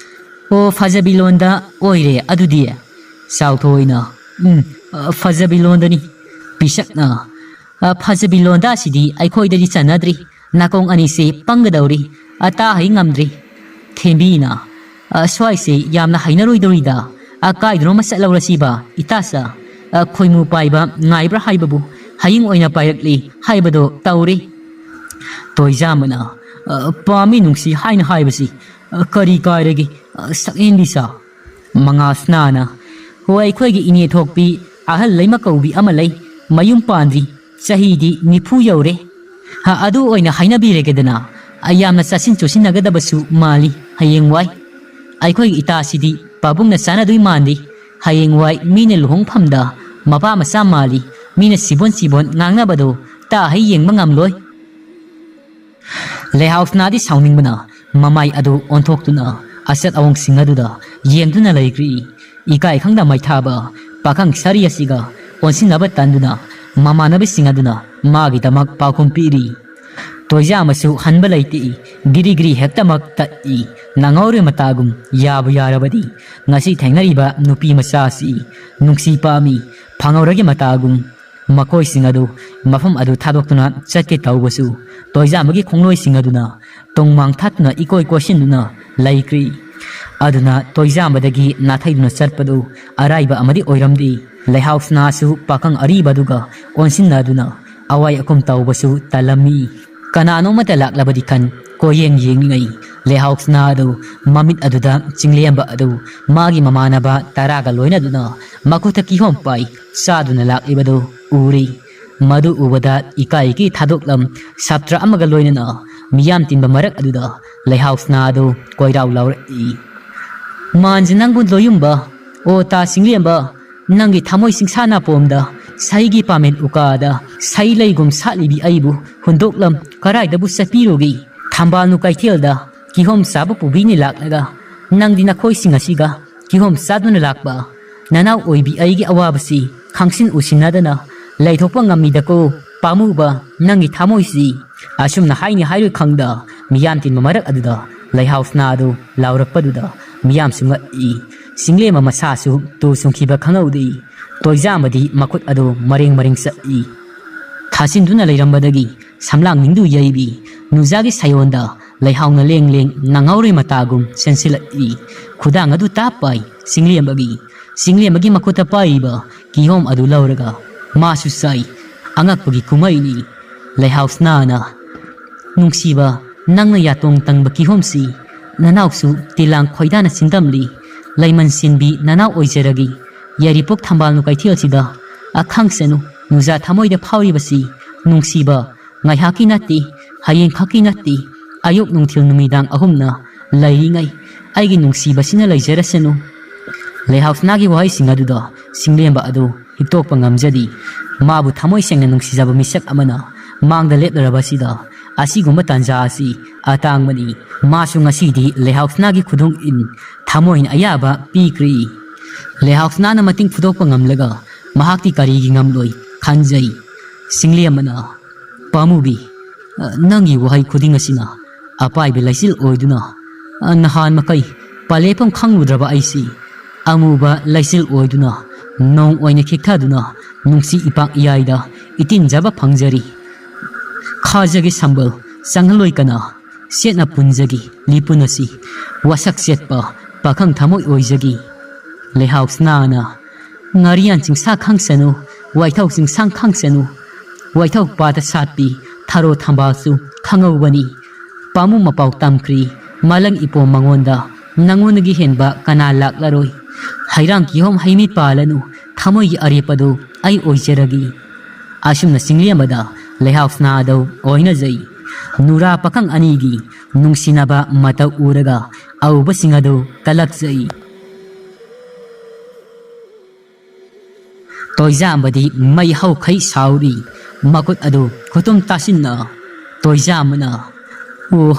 "ꯑꯣ, ꯐꯖꯕꯤ ꯂꯣꯟꯗ ꯑꯣꯏꯔꯦ ꯑꯗꯨꯗꯤ"꯫ ꯆꯥꯎꯊꯣꯏꯅ, "ꯎꯝ, ꯑ, ꯐꯖꯕꯤ ꯂꯣꯟꯗꯅꯤ"꯫ ꯄꯤꯁꯛꯅ, "ꯑ, ꯐꯖꯕꯤ ꯂꯣꯟꯗꯥꯁꯤꯗꯤ ꯑꯩꯈꯣꯏꯗꯗꯤ ꯆꯟꯅꯗ꯭ꯔꯤ꯫ ꯅꯥꯀꯣꯡ ꯑꯅꯤꯁꯤ ꯄꯪꯒꯗꯧꯔꯤ꯫ ꯑ, ꯇꯥꯍꯩ ꯉꯝꯗ꯭ꯔꯤ"꯫ ꯊꯦꯝꯕꯤꯅ, "ꯑ, ꯁ꯭ꯋꯥꯏꯁꯦ ꯌꯥꯝꯅ ꯍꯩꯅꯔꯣꯏꯗꯧꯔꯤꯗ꯫ ꯑ, ꯀꯥꯏꯗꯅꯣꯃ ꯆꯠꯂꯧꯔꯁꯤꯕ, ꯏꯇꯥꯆꯥ꯫ ꯑ, ꯈꯣꯏꯃꯨ ꯄꯥꯏꯕ ꯉꯥꯏꯕ꯭ꯔꯥ ꯍꯥꯏꯕꯕꯨ ꯍꯌꯤꯡ ꯑꯣꯏꯅ ꯄꯥꯏꯔꯛꯂꯤ ꯍꯥꯏꯕꯗꯣ ꯇꯧꯔꯤ"꯫ ꯇꯣꯏꯖꯥꯝꯕꯅ, "ꯑ, ꯄꯥꯝꯃꯤ ꯅꯨꯡꯁꯤ ꯍꯥꯏꯅ ꯍꯥꯏꯕꯁꯤ, ꯑ, ꯀꯔꯤ ꯀꯥꯏꯔꯒꯦ, ꯑ, ꯁꯛꯍꯦꯟꯕꯤ ꯁꯥ"꯫ ꯃꯉꯥꯁꯅꯥꯅ, "ꯍꯣ, ꯑꯩꯈꯣꯏꯒꯤ ꯏꯅꯦ ꯊꯣꯛꯄꯤ ꯑꯍꯜ ꯂꯩꯃ ꯀꯧꯕꯤ ꯑꯃ ꯂꯩ, ꯃꯌꯨꯝ ꯄꯥꯟꯗ꯭ꯔꯤ, ꯆꯍꯤꯗꯤ ꯅꯤꯐꯨ ꯌꯧꯔꯦ꯫ ꯍ, ꯑꯗꯨ ꯑꯣꯏꯅ ꯍꯥꯏꯅꯕꯤꯔꯒꯦꯗꯅ, ꯑ, ꯌꯥꯝꯅ ꯆꯥꯁꯤꯟ ꯆꯣꯁꯤꯟꯅꯒꯗꯕꯁꯨ ꯃꯥꯜꯂꯤ ꯍꯌꯦꯡꯋꯥꯏ꯫ ꯑꯩꯈꯣꯏꯒꯤ ꯏꯇꯥꯁꯤꯗꯤ ꯄꯥꯕꯨꯡꯅ ꯆꯥꯅꯗꯣꯏ ꯃꯥꯟꯗꯦ꯫ ꯍꯌꯦꯡꯋꯥꯏ ꯃꯤꯅ ꯂꯨꯍꯣꯡꯐꯝꯗ ꯃꯄꯥ ꯃꯆꯥ ꯃꯥꯜꯂꯤ, ꯃꯤꯅ ꯁꯤꯕꯣꯟ ꯁꯤꯕꯣꯟ ꯉꯥꯡꯅꯕꯗꯣ ꯇꯥ ꯍꯩ ꯌꯦꯡꯕ ꯉꯝꯂꯣꯏ"꯫ ꯂꯩꯍꯥꯎꯁꯅꯥꯗꯤ ꯁꯥꯎꯅꯤꯡꯕꯅ ꯃꯃꯥꯏ ꯑꯗꯨ ꯑꯣꯟꯊꯣꯛꯇꯨꯅ ꯑꯆꯠ ꯑꯋꯣꯡꯁꯤꯡ ꯑꯗꯨꯗ ꯌꯦꯡꯗꯨꯅ ꯂꯩꯈ꯭ꯔꯤ꯫ ꯏꯀꯥꯏ ꯈꯪꯗ ꯃꯩꯊꯥꯕ ꯄꯥꯈꯪ ꯁꯥꯔꯤ ꯑꯁꯤꯒ ꯑꯣꯟꯁꯤꯟꯅꯕ ꯇꯟꯗꯨꯅ ꯃꯃꯥꯟꯅꯕꯁꯤꯡ ꯑꯗꯨꯅ ꯃꯥꯒꯤꯗꯃꯛ ꯄꯥꯎꯈꯨꯝ ꯄꯤꯔꯤ꯫ ꯇꯣꯏꯖꯥꯝꯕꯁꯨ ꯍꯟꯕ ꯂꯩꯇꯦ꯫ ꯒꯤꯔꯤ ꯒꯤꯔꯤ ꯍꯦꯛꯇꯃꯛ ꯇꯠꯏ꯫ ꯅꯥꯉꯧꯔꯦ ꯃꯇꯥꯒꯨꯝ ꯌꯥꯕꯨ ꯌꯥꯔꯕꯗꯤ ꯉꯁꯤ ꯊꯦꯡꯅꯔꯤꯕ ꯅꯨꯄꯤ ꯃꯆꯥꯁꯤ ꯅꯨꯡꯁꯤ ꯄꯥꯝꯃꯤ꯫ ꯐꯪꯍꯧꯔꯒꯦ ꯃꯇꯥꯒꯨꯝ꯫ ꯃꯈꯣꯏꯁꯤꯡ ꯑꯗꯨ ꯃꯐꯝ ꯑꯗꯨ ꯊꯥꯗꯣꯛꯇꯨꯅ ꯆꯠꯀꯦ ꯇꯧꯕꯁꯨ ꯇꯣꯏꯖꯥꯝꯕꯒꯤ ꯈꯣꯡꯂꯣꯏꯁꯤꯡ ꯑꯗꯨꯅ ꯇꯣꯡꯃꯥꯡ ꯊꯥꯠꯇꯨꯅ ꯏꯀꯣꯏ ꯀꯣꯏꯁꯤꯟꯗꯨꯅ ꯂꯩꯈ꯭ꯔꯤ꯫ ꯑꯗꯨꯅ ꯇꯣꯏꯖꯥꯝꯕꯗꯒꯤ ꯅꯥꯊꯩꯗꯨꯅ ꯆꯠꯄꯗꯨ ꯑꯔꯥꯏꯕ ꯑꯃꯗꯤ ꯑꯣꯏꯔꯝꯗꯦ꯫ ꯂꯩꯍꯥꯎꯁꯅꯥꯁꯨ ꯄꯥꯈꯪ ꯑꯔꯤꯕꯗꯨꯒ ꯑꯣꯟꯁꯤꯟꯅꯗꯨꯅ ꯑꯋꯥꯏ ꯑꯈꯨꯝ ꯇꯧꯕꯁꯨ ꯇꯜꯂꯝꯃꯤ꯫ ꯀꯅꯥꯅꯣꯃꯇ ꯂꯥꯛꯂꯕꯗꯤ ꯈꯟ ꯀꯣꯌꯦꯡ ꯌꯦꯡꯂꯤꯉꯩ ꯂꯩꯍꯥꯎꯁꯅꯥ ꯑꯗꯨ ꯃꯃꯤꯠ ꯑꯗꯨꯗ ꯆꯤꯡꯂꯦꯝꯕ ꯑꯗꯨ ꯃꯥꯒꯤ ꯃꯃꯥꯟꯅꯕ ꯇꯔꯥꯒ ꯂꯣꯏꯅꯗꯨꯅ ꯃꯈꯨꯠꯇ ꯀꯤꯍꯣꯝ ꯄꯥꯏ ꯆꯥꯗꯨꯅ ꯂꯥꯛꯂꯤꯕꯗꯨ ꯎꯔꯤ꯫ ꯃꯗꯨ ꯎꯕꯗ ꯏꯀꯥꯏ ꯏꯀꯤ ꯊꯥꯗꯣꯛꯂꯝ ꯁꯥꯇ꯭ꯔ ꯑꯃꯒ ꯂꯣꯏꯅꯅ ꯃꯤꯌꯥꯝ ꯇꯤꯟꯕ ꯃꯔꯛ ꯑꯗꯨꯗ ꯂꯩꯍꯥꯎꯁꯅꯥ ꯑꯗꯨ ꯀꯣꯏꯔꯥꯎ ꯂꯥꯎꯔꯛꯏ꯫ "ꯃꯥꯟꯖ ꯅꯪꯕꯨ ꯂꯣꯌꯨꯝꯕ, ꯑꯣ ꯇꯥ ꯆꯤꯡꯂꯦꯝꯕ, ꯅꯪꯒꯤ ꯊꯃꯣꯏ ꯆꯤꯡꯁꯥ ꯅꯥꯄꯣꯝꯗ ꯁꯍꯤꯒꯤ ꯄꯥꯃꯦꯟ ꯎꯀꯥꯗ ꯁꯍꯤ ꯂꯩꯒꯨꯝ ꯁꯥꯠꯂꯤꯕꯤ ꯑꯩꯕꯨ ꯍꯨꯟꯗꯣꯛꯂꯝ ꯀꯔꯥꯏꯗꯕꯨ ꯆꯠꯄꯤꯔꯨꯒꯦ? ꯊꯝꯕꯥꯜꯅꯨ ꯀꯩꯊꯦꯜꯗ ꯀꯤꯍꯣꯝ ꯆꯥꯕ ꯄꯨꯕꯤꯅꯤ ꯂꯥꯛꯂꯒ ꯅꯪꯗꯤ ꯅꯈꯣꯏꯁꯤꯡ ꯑꯁꯤꯒ ꯀꯤꯍꯣꯝ ꯆꯥꯗꯨꯅ ꯂꯥꯛꯄ ꯅꯅꯥꯎ ꯑꯣꯏꯕꯤ ꯑꯩꯒꯤ ꯑꯋꯥꯕꯁꯤ ꯈꯪꯁꯤꯟ ꯎꯁꯤꯟꯅꯗꯅ ꯂꯩꯊꯣꯛꯄ ꯉꯝꯃꯤꯗꯀꯣ"꯫ "ꯄꯥꯝꯃꯨꯕ, ꯅꯪꯒꯤ ꯊꯃꯣꯏꯁꯤ!" ꯑꯁꯨꯝꯅ ꯍꯥꯏꯅꯤ ꯍꯥꯏꯔꯣꯏ ꯈꯪꯗ ꯃꯤꯌꯥꯝ ꯇꯤꯟꯕ ꯃꯔꯛ ꯑꯗꯨꯗ ꯂꯩꯍꯥꯎ ꯁꯅꯥ ꯑꯗꯨ ꯂꯥꯎꯔꯛꯄꯗꯨꯗ ꯃꯤꯌꯥꯝꯁꯨ ꯉꯛꯏ꯫ ꯁꯤꯡꯂꯦꯝꯕ ꯃꯁꯥꯁꯨ ꯇꯨ ꯆꯨꯡꯈꯤꯕ ꯈꯪꯍꯧꯗꯦ꯫ ꯇꯣꯏꯖꯥꯝꯕꯗꯤ ꯃꯈꯨꯠ ꯑꯗꯨ ꯃꯔꯦꯡ ꯃꯔꯦꯡ ꯆꯠꯏ꯫ ꯊꯥꯁꯤꯟꯗꯨꯅ ꯂꯩꯔꯝꯕꯗꯒꯤ ꯁꯝꯂꯥꯡ ꯅꯤꯡꯗꯨ ꯌꯩꯕꯤ ꯅꯨꯖꯥꯒꯤ ꯁꯥꯌꯣꯟꯗ ꯂꯩꯍꯥꯎꯅ ꯂꯦꯡ ꯂꯦꯡ ꯅꯥꯉꯥꯎꯔꯣꯏ ꯃꯇꯥꯒꯨꯝ ꯆꯦꯟꯁꯤꯜꯂꯛꯏ꯫ ꯈꯨꯗꯥꯡ ꯑꯗꯨ ꯇꯥꯞ ꯄꯥꯏ ꯁꯤꯡꯂꯦꯝꯕꯒꯤ꯫ ꯁꯤꯡꯂꯦꯝꯕꯒꯤ ꯃꯈꯨꯠꯇ ꯄꯥꯏꯔꯤꯕ ꯀꯤꯍꯣꯝ ꯑꯗꯨ ꯂꯧꯔꯒ ꯃꯥꯁꯨ ꯆꯥꯏ꯫ ꯑꯉꯛꯄꯒꯤ ꯀꯨꯝꯍꯩꯅꯤ꯫ ꯂꯩꯍꯥꯎ ꯁꯅꯥꯅ, "ꯅꯨꯡꯁꯤꯕ, ꯅꯪꯅ ꯌꯥꯇꯣꯡ ꯇꯪꯕ ꯀꯤꯍꯣꯝꯁꯤ ꯅꯅꯥꯎꯁꯨ ꯇꯤꯂꯥꯡ ꯈꯣꯏꯗꯥꯅ ꯆꯤꯟꯗꯝꯂꯤ꯫ ꯂꯩꯃꯟ ꯁꯤꯟꯕꯤ ꯅꯅꯥꯎ ꯑꯣꯏꯖꯔꯒꯦ꯫ ꯌꯥꯏꯔꯤꯄꯣꯛ ꯊꯝꯕꯥꯜꯅꯨ ꯀꯩꯊꯦꯜꯁꯤꯗ ꯑꯈꯪꯁꯅꯨ ꯅꯨꯖꯥ ꯊꯃꯣꯏꯗ ꯐꯥꯎꯔꯤꯕꯁꯤ ꯅꯨꯡꯁꯤꯕ, ꯉꯥꯏꯍꯥꯛꯀꯤ ꯅꯠꯇꯦ, ꯍꯌꯦꯡꯈꯛꯀꯤ ꯅꯠꯇꯦ, ꯑꯌꯨꯛ ꯅꯨꯡꯊꯤꯜ ꯅꯨꯃꯤꯗꯥꯡ ꯑꯍꯨꯝꯅ ꯂꯩꯔꯤꯉꯩ ꯑꯩꯒꯤ ꯅꯨꯡꯁꯤꯕꯁꯤꯅ ꯂꯩꯖꯔꯁꯅꯨ"꯫ ꯂꯩꯍꯥꯎꯁꯅꯥꯒꯤ ꯋꯥꯍꯩꯁꯤꯡ ꯑꯗꯨꯗ ꯁꯤꯡꯂꯦꯝꯕ ꯑꯗꯨ ꯍꯤꯛꯇꯣꯛꯄ ꯉꯝꯖꯗꯦ꯫ ꯃꯥꯕꯨ ꯊꯃꯣꯏ ꯁꯦꯡꯅ ꯅꯨꯡꯁꯤꯖꯕ ꯃꯤꯁꯛ ꯑꯃꯅ ꯃꯥꯡꯗ ꯂꯦꯞꯂꯔꯕꯁꯤꯗ ꯑꯁꯤꯒꯨꯝꯕ ꯇꯥꯟꯖꯥ ꯑꯁꯤ ꯑꯇꯥꯡꯕꯅꯤ꯫ ꯃꯥꯁꯨ ꯉꯁꯤꯗꯤ ꯂꯩꯍꯥꯎꯁꯅꯥꯒꯤ ꯈꯨꯗꯣꯡ ꯏꯟ ꯊꯃꯣꯏꯅ ꯑꯌꯥꯕ ꯄꯤꯈ꯭ꯔꯦ꯫ ꯂꯩꯍꯥꯎꯁꯅꯥꯅ ꯃꯇꯤꯡ ꯐꯨꯗꯣꯛꯄ ꯉꯝꯂꯒ ꯃꯍꯥꯛꯇꯤ ꯀꯔꯤꯒꯤ ꯉꯝꯂꯣꯏ ꯈꯟꯖꯩ꯫ ꯁꯤꯡꯂꯦꯝꯕꯅ, "ꯄꯥꯝꯃꯨꯕꯤ, ꯅꯪꯒꯤ ꯋꯥꯍꯩ ꯈꯨꯗꯤꯡ ꯑꯁꯤꯅ ꯑꯄꯥꯏꯕ ꯂꯩꯆꯤꯜ ꯑꯣꯏꯗꯨꯅ, ꯅꯍꯥꯟ ꯃꯈꯩ ꯄꯂꯦꯐꯝ ꯈꯪꯂꯨꯗ꯭ꯔꯕ ꯑꯩꯁꯤ ꯑꯃꯨꯕ ꯂꯩꯆꯤꯜ ꯑꯣꯏꯗꯨꯅ ꯅꯣꯡ ꯑꯣꯏꯅ ꯈꯤꯛꯊꯗꯨꯅ ꯅꯨꯡꯁꯤ ꯏꯄꯥꯛ ꯏꯌꯥꯏꯗ ꯏꯇꯤꯟꯖꯕ ꯐꯪꯖꯔꯤ꯫ ꯈꯥꯖꯒꯤ ꯁꯝꯕꯜ ꯆꯪꯍꯜꯂꯣꯏ ꯀꯅꯥ, ꯁꯦꯠꯅ ꯄꯨꯟꯖꯒꯤ ꯂꯤꯄꯨꯟ ꯑꯁꯤ ꯋꯥꯁꯛ ꯆꯦꯠꯄ ꯄꯥꯈꯪ ꯊꯃꯣꯏ ꯑꯣꯏꯖꯒꯤ"꯫ ꯂꯩꯍꯥꯎ ꯁꯅꯥꯅ, "ꯉꯥꯔꯤꯌꯥꯟ ꯆꯤꯡꯁꯥ ꯈꯪꯁꯅꯨ, ꯋꯥꯏꯊꯧ ꯆꯤꯡꯁꯥꯡ ꯈꯪꯁꯅꯨ, ꯋꯥꯏꯊꯧ ꯄꯥꯠꯇ ꯁꯥꯠꯄꯤ ꯊꯔꯣ ꯊꯝꯕꯥꯜꯁꯨ ꯈꯪꯍꯧꯕꯅꯤ꯫ ꯄꯥꯝꯃꯨ ꯃꯄꯥꯎ ꯇꯝꯈ꯭ꯔꯤ ꯃꯥꯂꯪ ꯏꯄꯣꯝ ꯃꯉꯣꯟꯗ, ꯅꯉꯣꯟꯗꯒꯤ ꯍꯦꯟꯕ ꯀꯅꯥ ꯂꯥꯛꯂꯔꯣꯏ꯫ ꯍꯩꯔꯥꯡ ꯀꯤꯍꯣꯝ ꯍꯩꯃꯤꯠ ꯄꯥꯜꯂꯅꯨ, ꯊꯃꯣꯏꯒꯤ ꯑꯔꯦꯞꯄꯗꯨ ꯑꯩ ꯑꯣꯏꯖꯔꯒꯦ"꯫ ꯑꯁꯨꯝꯅ ꯆꯤꯡꯂꯦꯝꯕꯗ ꯂꯩꯍꯥꯎ ꯁꯅꯥꯗꯧ ꯑꯣꯏꯅꯖꯩ꯫ ꯅꯨꯔꯥ ꯄꯥꯈꯪ ꯑꯅꯤꯒꯤ ꯅꯨꯡꯁꯤꯅꯕ ꯃꯇꯧ ꯎꯔꯒ ꯑꯎꯕꯁꯤꯡ ꯑꯗꯨ ꯀꯂꯛꯆꯩ꯫ ꯇꯣꯏꯖꯥꯝꯕꯗꯤ ꯃꯩ ꯍꯧꯈꯩ ꯁꯥꯎꯔꯤ, ꯃꯈꯨꯠ ꯑꯗꯨ ꯈꯨꯇꯨꯝ ꯇꯥꯁꯤꯟꯅ꯫ ꯇꯣꯏꯖꯥꯝꯕꯅ, "ꯑꯣ,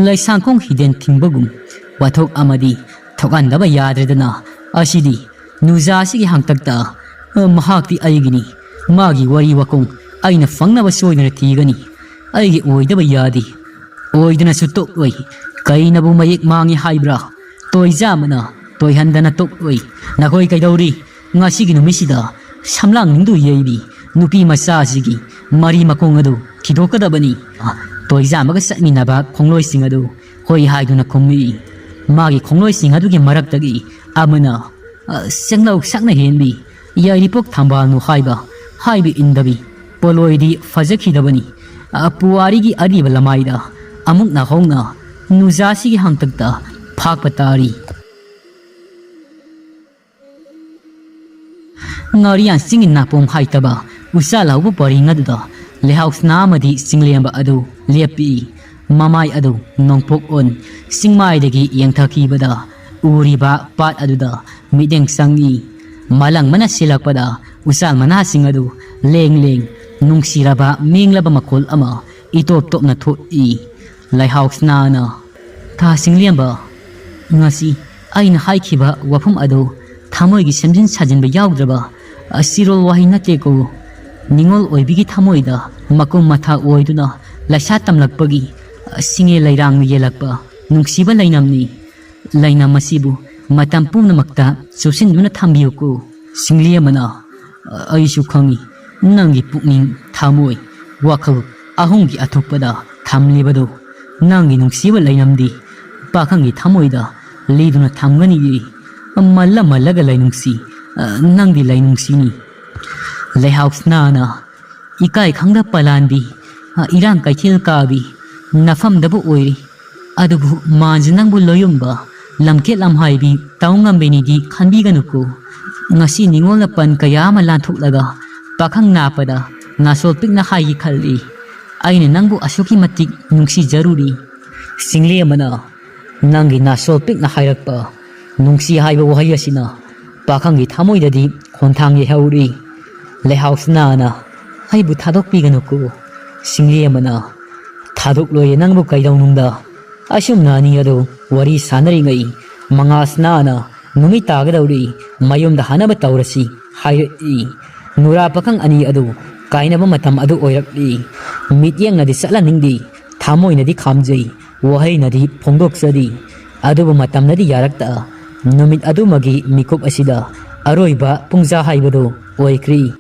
ꯂꯩꯁꯥꯡꯈꯣꯡ ꯍꯤꯗꯦꯟ ꯊꯤꯡꯕꯒꯨꯝ ꯋꯥꯊꯣꯛ ꯑꯃꯗꯤ ꯊꯣꯛꯍꯟꯗꯕ ꯌꯥꯗ꯭ꯔꯦꯗꯅ꯫ ꯑꯁꯤꯗꯤ ꯅꯨꯖꯥ ꯑꯁꯤꯒꯤ ꯍꯥꯡꯇꯛꯇ, ꯑ, ꯃꯍꯥꯛꯇꯤ ꯑꯩꯒꯤꯅꯤ, ꯃꯥꯒꯤ ꯋꯥꯔꯤ ꯋꯥꯈꯣꯡ ꯑꯩꯅ ꯐꯪꯅꯕ ꯁꯣꯏꯗꯅ ꯊꯤꯒꯅꯤ꯫ ꯑꯩꯒꯤ ꯑꯣꯏꯗꯕ ꯌꯥꯗꯦ꯫ ꯑꯣꯏꯗꯅꯁꯨ ꯇꯣꯛꯂꯣꯏ꯫ ꯀꯩꯅꯕꯨ ꯃꯌꯦꯛ ꯃꯥꯡꯉꯤ ꯍꯥꯏꯕ꯭ꯔꯥ? ꯇꯣꯏꯖꯥꯃꯅ ꯇꯣꯏꯍꯟꯗꯅ ꯇꯣꯛꯂꯣꯏ꯫ ꯅꯈꯣꯏ ꯀꯩꯗꯧꯔꯤ? ꯉꯁꯤꯒꯤ ꯅꯨꯃꯤꯠꯁꯤꯗ ꯁꯝꯂꯥꯡꯅꯤꯡꯗꯨ ꯌꯩꯔꯤ꯫ ꯅꯨꯄꯤ ꯃꯆꯥꯁꯤꯒꯤ ꯃꯔꯤ ꯃꯈꯣꯡ ꯑꯗꯨ ꯊꯤꯗꯣꯛꯀꯗꯕꯅꯤ꯫ ꯇꯣꯏꯖꯥꯃꯒ ꯆꯠꯃꯤꯟꯅꯕ ꯈꯣꯡꯂꯣꯏꯁꯤꯡ ꯑꯗꯨ ꯍꯣꯏ ꯍꯥꯏꯗꯨꯅ ꯈꯨꯝꯃꯤ꯫ ꯃꯥꯒꯤ ꯈꯣꯡꯂꯣꯏꯁꯤꯡ ꯑꯗꯨꯒꯤ ꯃꯔꯛꯇꯒꯤ ꯑꯃꯅ, "ꯑ, ꯁꯦꯡꯂꯧ ꯁꯛꯅ ꯍꯦꯟꯕꯤ, ꯌꯥꯏꯔꯤꯄꯣꯛ ꯊꯝꯕꯥꯜꯅꯨ ꯍꯥꯏꯕ, ꯍꯥꯏꯕ ꯏꯟꯗꯕꯤ, ꯄꯣꯠꯂꯣꯏꯗꯤ ꯐꯖꯈꯤꯗꯕꯅꯤ꯫ ꯑ, ꯄꯨꯋꯥꯔꯤꯒꯤ ꯑꯔꯤꯕ ꯂꯃꯥꯏꯗ ꯑꯃꯨꯛ ꯅꯧꯍꯧꯅ ꯅꯨꯖꯥꯁꯤꯒꯤ ꯍꯥꯡꯇꯛꯇ ꯐꯥꯛꯄ ꯇꯥꯔꯤ"꯫ ꯉꯥꯔꯤꯌꯥꯟ ꯆꯤꯡꯒꯤ ꯅꯥꯄꯣꯝ ꯍꯥꯏꯇꯕ ꯎꯆꯥ ꯂꯥꯎꯕ ꯄꯔꯤꯡ ꯑꯗꯨꯗ ꯂꯩꯍꯥꯎ ꯁꯅꯥ ꯑꯃꯗꯤ ꯆꯤꯡꯂꯦꯝꯕ ꯑꯗꯨ ꯂꯦꯞꯄꯤ꯫ ꯃꯃꯥꯏ ꯑꯗꯨ ꯅꯣꯡꯄꯣꯛ ꯑꯣꯟ ꯆꯤꯡꯃꯥꯏꯗꯒꯤ ꯌꯦꯡꯊꯈꯤꯕꯗ ꯎꯔꯤꯕ ꯄꯥꯠ ꯑꯗꯨꯗ ꯃꯤꯠꯌꯦꯡ ꯆꯪꯏ꯫ ꯃꯂꯪꯕꯅ ꯁꯤꯜꯂꯛꯄꯗ ꯎꯆꯥꯜ ꯃꯅꯥꯁꯤꯡ ꯑꯗꯨ ꯂꯦꯡ ꯂꯦꯡ ꯅꯨꯡꯁꯤꯔꯕ ꯃꯦꯡꯂꯕ ꯃꯈꯣꯜ ꯑꯃ ꯏꯇꯣꯞ ꯇꯣꯞꯅ ꯊꯣꯛꯏ꯫ ꯂꯩꯍꯥꯎ ꯁꯅꯥꯅ, "ꯊꯥ ꯆꯤꯡꯂꯦꯝꯕ, ꯉꯁꯤ ꯑꯩꯅ ꯍꯥꯏꯈꯤꯕ ꯋꯥꯐꯝ ꯑꯗꯨ ꯊꯃꯣꯏꯒꯤ ꯁꯦꯝꯖꯤꯟ ꯁꯥꯖꯤꯟꯕ ꯌꯥꯎꯗ꯭ꯔꯕ ꯆꯤꯔꯣꯜ ꯋꯥꯍꯩ ꯅꯠꯇꯦꯀꯣ꯫ ꯅꯤꯉꯣꯜ ꯑꯣꯏꯕꯤꯒꯤ ꯊꯃꯣꯏꯗ ꯃꯀꯨꯝ ꯃꯊꯥ ꯑꯣꯏꯗꯨꯅ ꯂꯩꯁꯥ ꯇꯝꯂꯛꯄꯒꯤ ꯁꯤꯡꯉꯦ ꯂꯩꯔꯥꯡꯅ ꯌꯦꯜꯂꯛꯄ ꯅꯨꯡꯁꯤꯕ ꯂꯩꯅꯝꯅꯤ꯫ ꯂꯩꯅꯝ ꯑꯁꯤꯕꯨ ꯃꯇꯝ ꯄꯨꯝꯅꯃꯛꯇ ꯆꯨꯞꯁꯤꯟꯗꯨꯅ ꯊꯝꯕꯤꯌꯨꯀꯣ"꯫ ꯁꯤꯡꯂꯦꯝꯕꯅ, "ꯑꯩꯁꯨ ꯈꯪꯏ, ꯅꯪꯒꯤ ꯄꯨꯛꯅꯤꯡ, ꯊꯃꯣꯏ, ꯋꯥꯈꯜ ꯑꯍꯨꯝꯒꯤ ꯑꯊꯨꯞꯄꯗ ꯊꯝꯂꯤꯕꯗꯨ꯫ ꯅꯪꯒꯤ ꯅꯨꯡꯁꯤꯕ ꯂꯩꯅꯝꯗꯤ ꯄꯥꯈꯪꯒꯤ ꯊꯃꯣꯏꯗ ꯂꯤꯗꯨꯅ ꯊꯝꯒꯅꯤꯌꯦ꯫ ꯃꯜꯂ ꯃꯜꯂꯒ ꯂꯩꯅꯨꯡꯁꯤ, ꯅꯪꯗꯤ ꯂꯩꯅꯨꯡꯁꯤꯅꯤ"꯫ ꯂꯩꯍꯥꯎ ꯁꯅꯥꯅ, "ꯏꯀꯥꯏ ꯈꯪꯗ ꯄꯂꯥꯟꯕꯤ, ꯏꯔꯥꯡ ꯀꯩꯊꯦꯜ ꯀꯥꯕꯤ ꯅꯐꯝꯗꯕꯨ ꯑꯣꯏꯔꯤ꯫ ꯑꯗꯨꯕꯨ ꯃꯥꯟꯁꯦ ꯅꯪꯕꯨ ꯂꯣꯏꯌꯨꯝꯕ, ꯂꯝꯀꯦꯠ ꯂꯝꯍꯥꯏꯕꯤ ꯇꯧ ꯉꯝꯕꯤꯅꯤꯗꯤ ꯈꯟꯕꯤꯒꯅꯨꯀꯣ꯫ ꯉꯁꯤ ꯅꯤꯉꯣꯜꯅ ꯄꯟ ꯀꯌꯥ ꯑꯃ ꯂꯥꯟꯊꯣꯛꯂꯒ ꯄꯥꯈꯪ ꯅꯥꯞꯄꯗ ꯅꯥꯁꯣꯜ ꯄꯤꯛꯅ ꯍꯥꯏꯒꯦ ꯈꯜꯂꯤ꯫ ꯑꯩꯅ ꯅꯪꯕꯨ ꯑꯁꯨꯛꯀꯤ ꯃꯇꯤꯛ ꯅꯨꯡꯁꯤꯖꯔꯨꯔꯤ"꯫ ꯁꯤꯡꯂꯦꯝꯕꯅ, "ꯅꯪꯒꯤ ꯅꯥꯁꯣꯜ ꯄꯤꯛꯅ ꯍꯥꯏꯔꯛꯄ ꯅꯨꯡꯁꯤ ꯍꯥꯏꯕ ꯋꯥꯍꯩ ꯑꯁꯤꯅ ꯄꯥꯈꯪꯒꯤ ꯊꯃꯣꯏꯗꯗꯤ ꯈꯣꯟꯊꯥꯡ ꯌꯩꯍꯧꯔꯤ"꯫ ꯂꯩꯍꯥꯎ ꯁꯅꯥꯅ, "ꯑꯩꯕꯨ ꯊꯥꯗꯣꯛꯄꯤꯒꯅꯨꯀꯣ"꯫ ꯁꯤꯡꯂꯦꯝꯕꯅ, "ꯊꯥꯗꯣꯛꯂꯣꯏꯌꯦ ꯅꯪꯕꯨ ꯀꯩꯗꯧꯅꯨꯡꯗ꯫ ꯑꯁꯨꯝꯅ ꯑꯅꯤ ꯑꯗꯨ ꯋꯥꯔꯤ ꯁꯥꯟꯅꯔꯤꯉꯩ ꯃꯉꯥꯜ ꯁꯅꯥꯅ ꯅꯨꯃꯤꯠ ꯇꯥꯒꯗꯧꯔꯤ, ꯃꯌꯨꯝꯗ ꯍꯟꯅꯕ ꯇꯧꯔꯁꯤ" ꯍꯥꯏꯔꯛꯏ꯫ ꯅꯨꯔꯥ ꯄꯥꯈꯪ ꯑꯅꯤ ꯑꯗꯨ ꯀꯥꯏꯅꯕ ꯃꯇꯝ ꯑꯗꯨ ꯑꯣꯏꯔꯛꯂꯤ꯫ ꯃꯤꯠꯌꯦꯡꯅꯗꯤ ꯆꯠꯍꯟꯅꯤꯡꯗꯦ, ꯊꯃꯣꯏꯅꯗꯤ ꯈꯥꯝꯖꯩ, ꯋꯥꯍꯩꯅꯗꯤ ꯐꯣꯡꯗꯣꯛꯆꯔꯤ꯫ ꯑꯗꯨꯕꯨ ꯃꯇꯝꯅꯗꯤ ꯌꯥꯔꯛꯇ, ꯅꯨꯃꯤꯠ ꯑꯗꯨꯃꯒꯤ ꯃꯤꯀꯨꯞ ꯑꯁꯤꯗ ꯑꯔꯣꯏꯕ ꯄꯨꯡꯖꯥ ꯍꯥꯏꯕꯗꯨ ꯑꯣꯏꯈ꯭ꯔꯤ꯫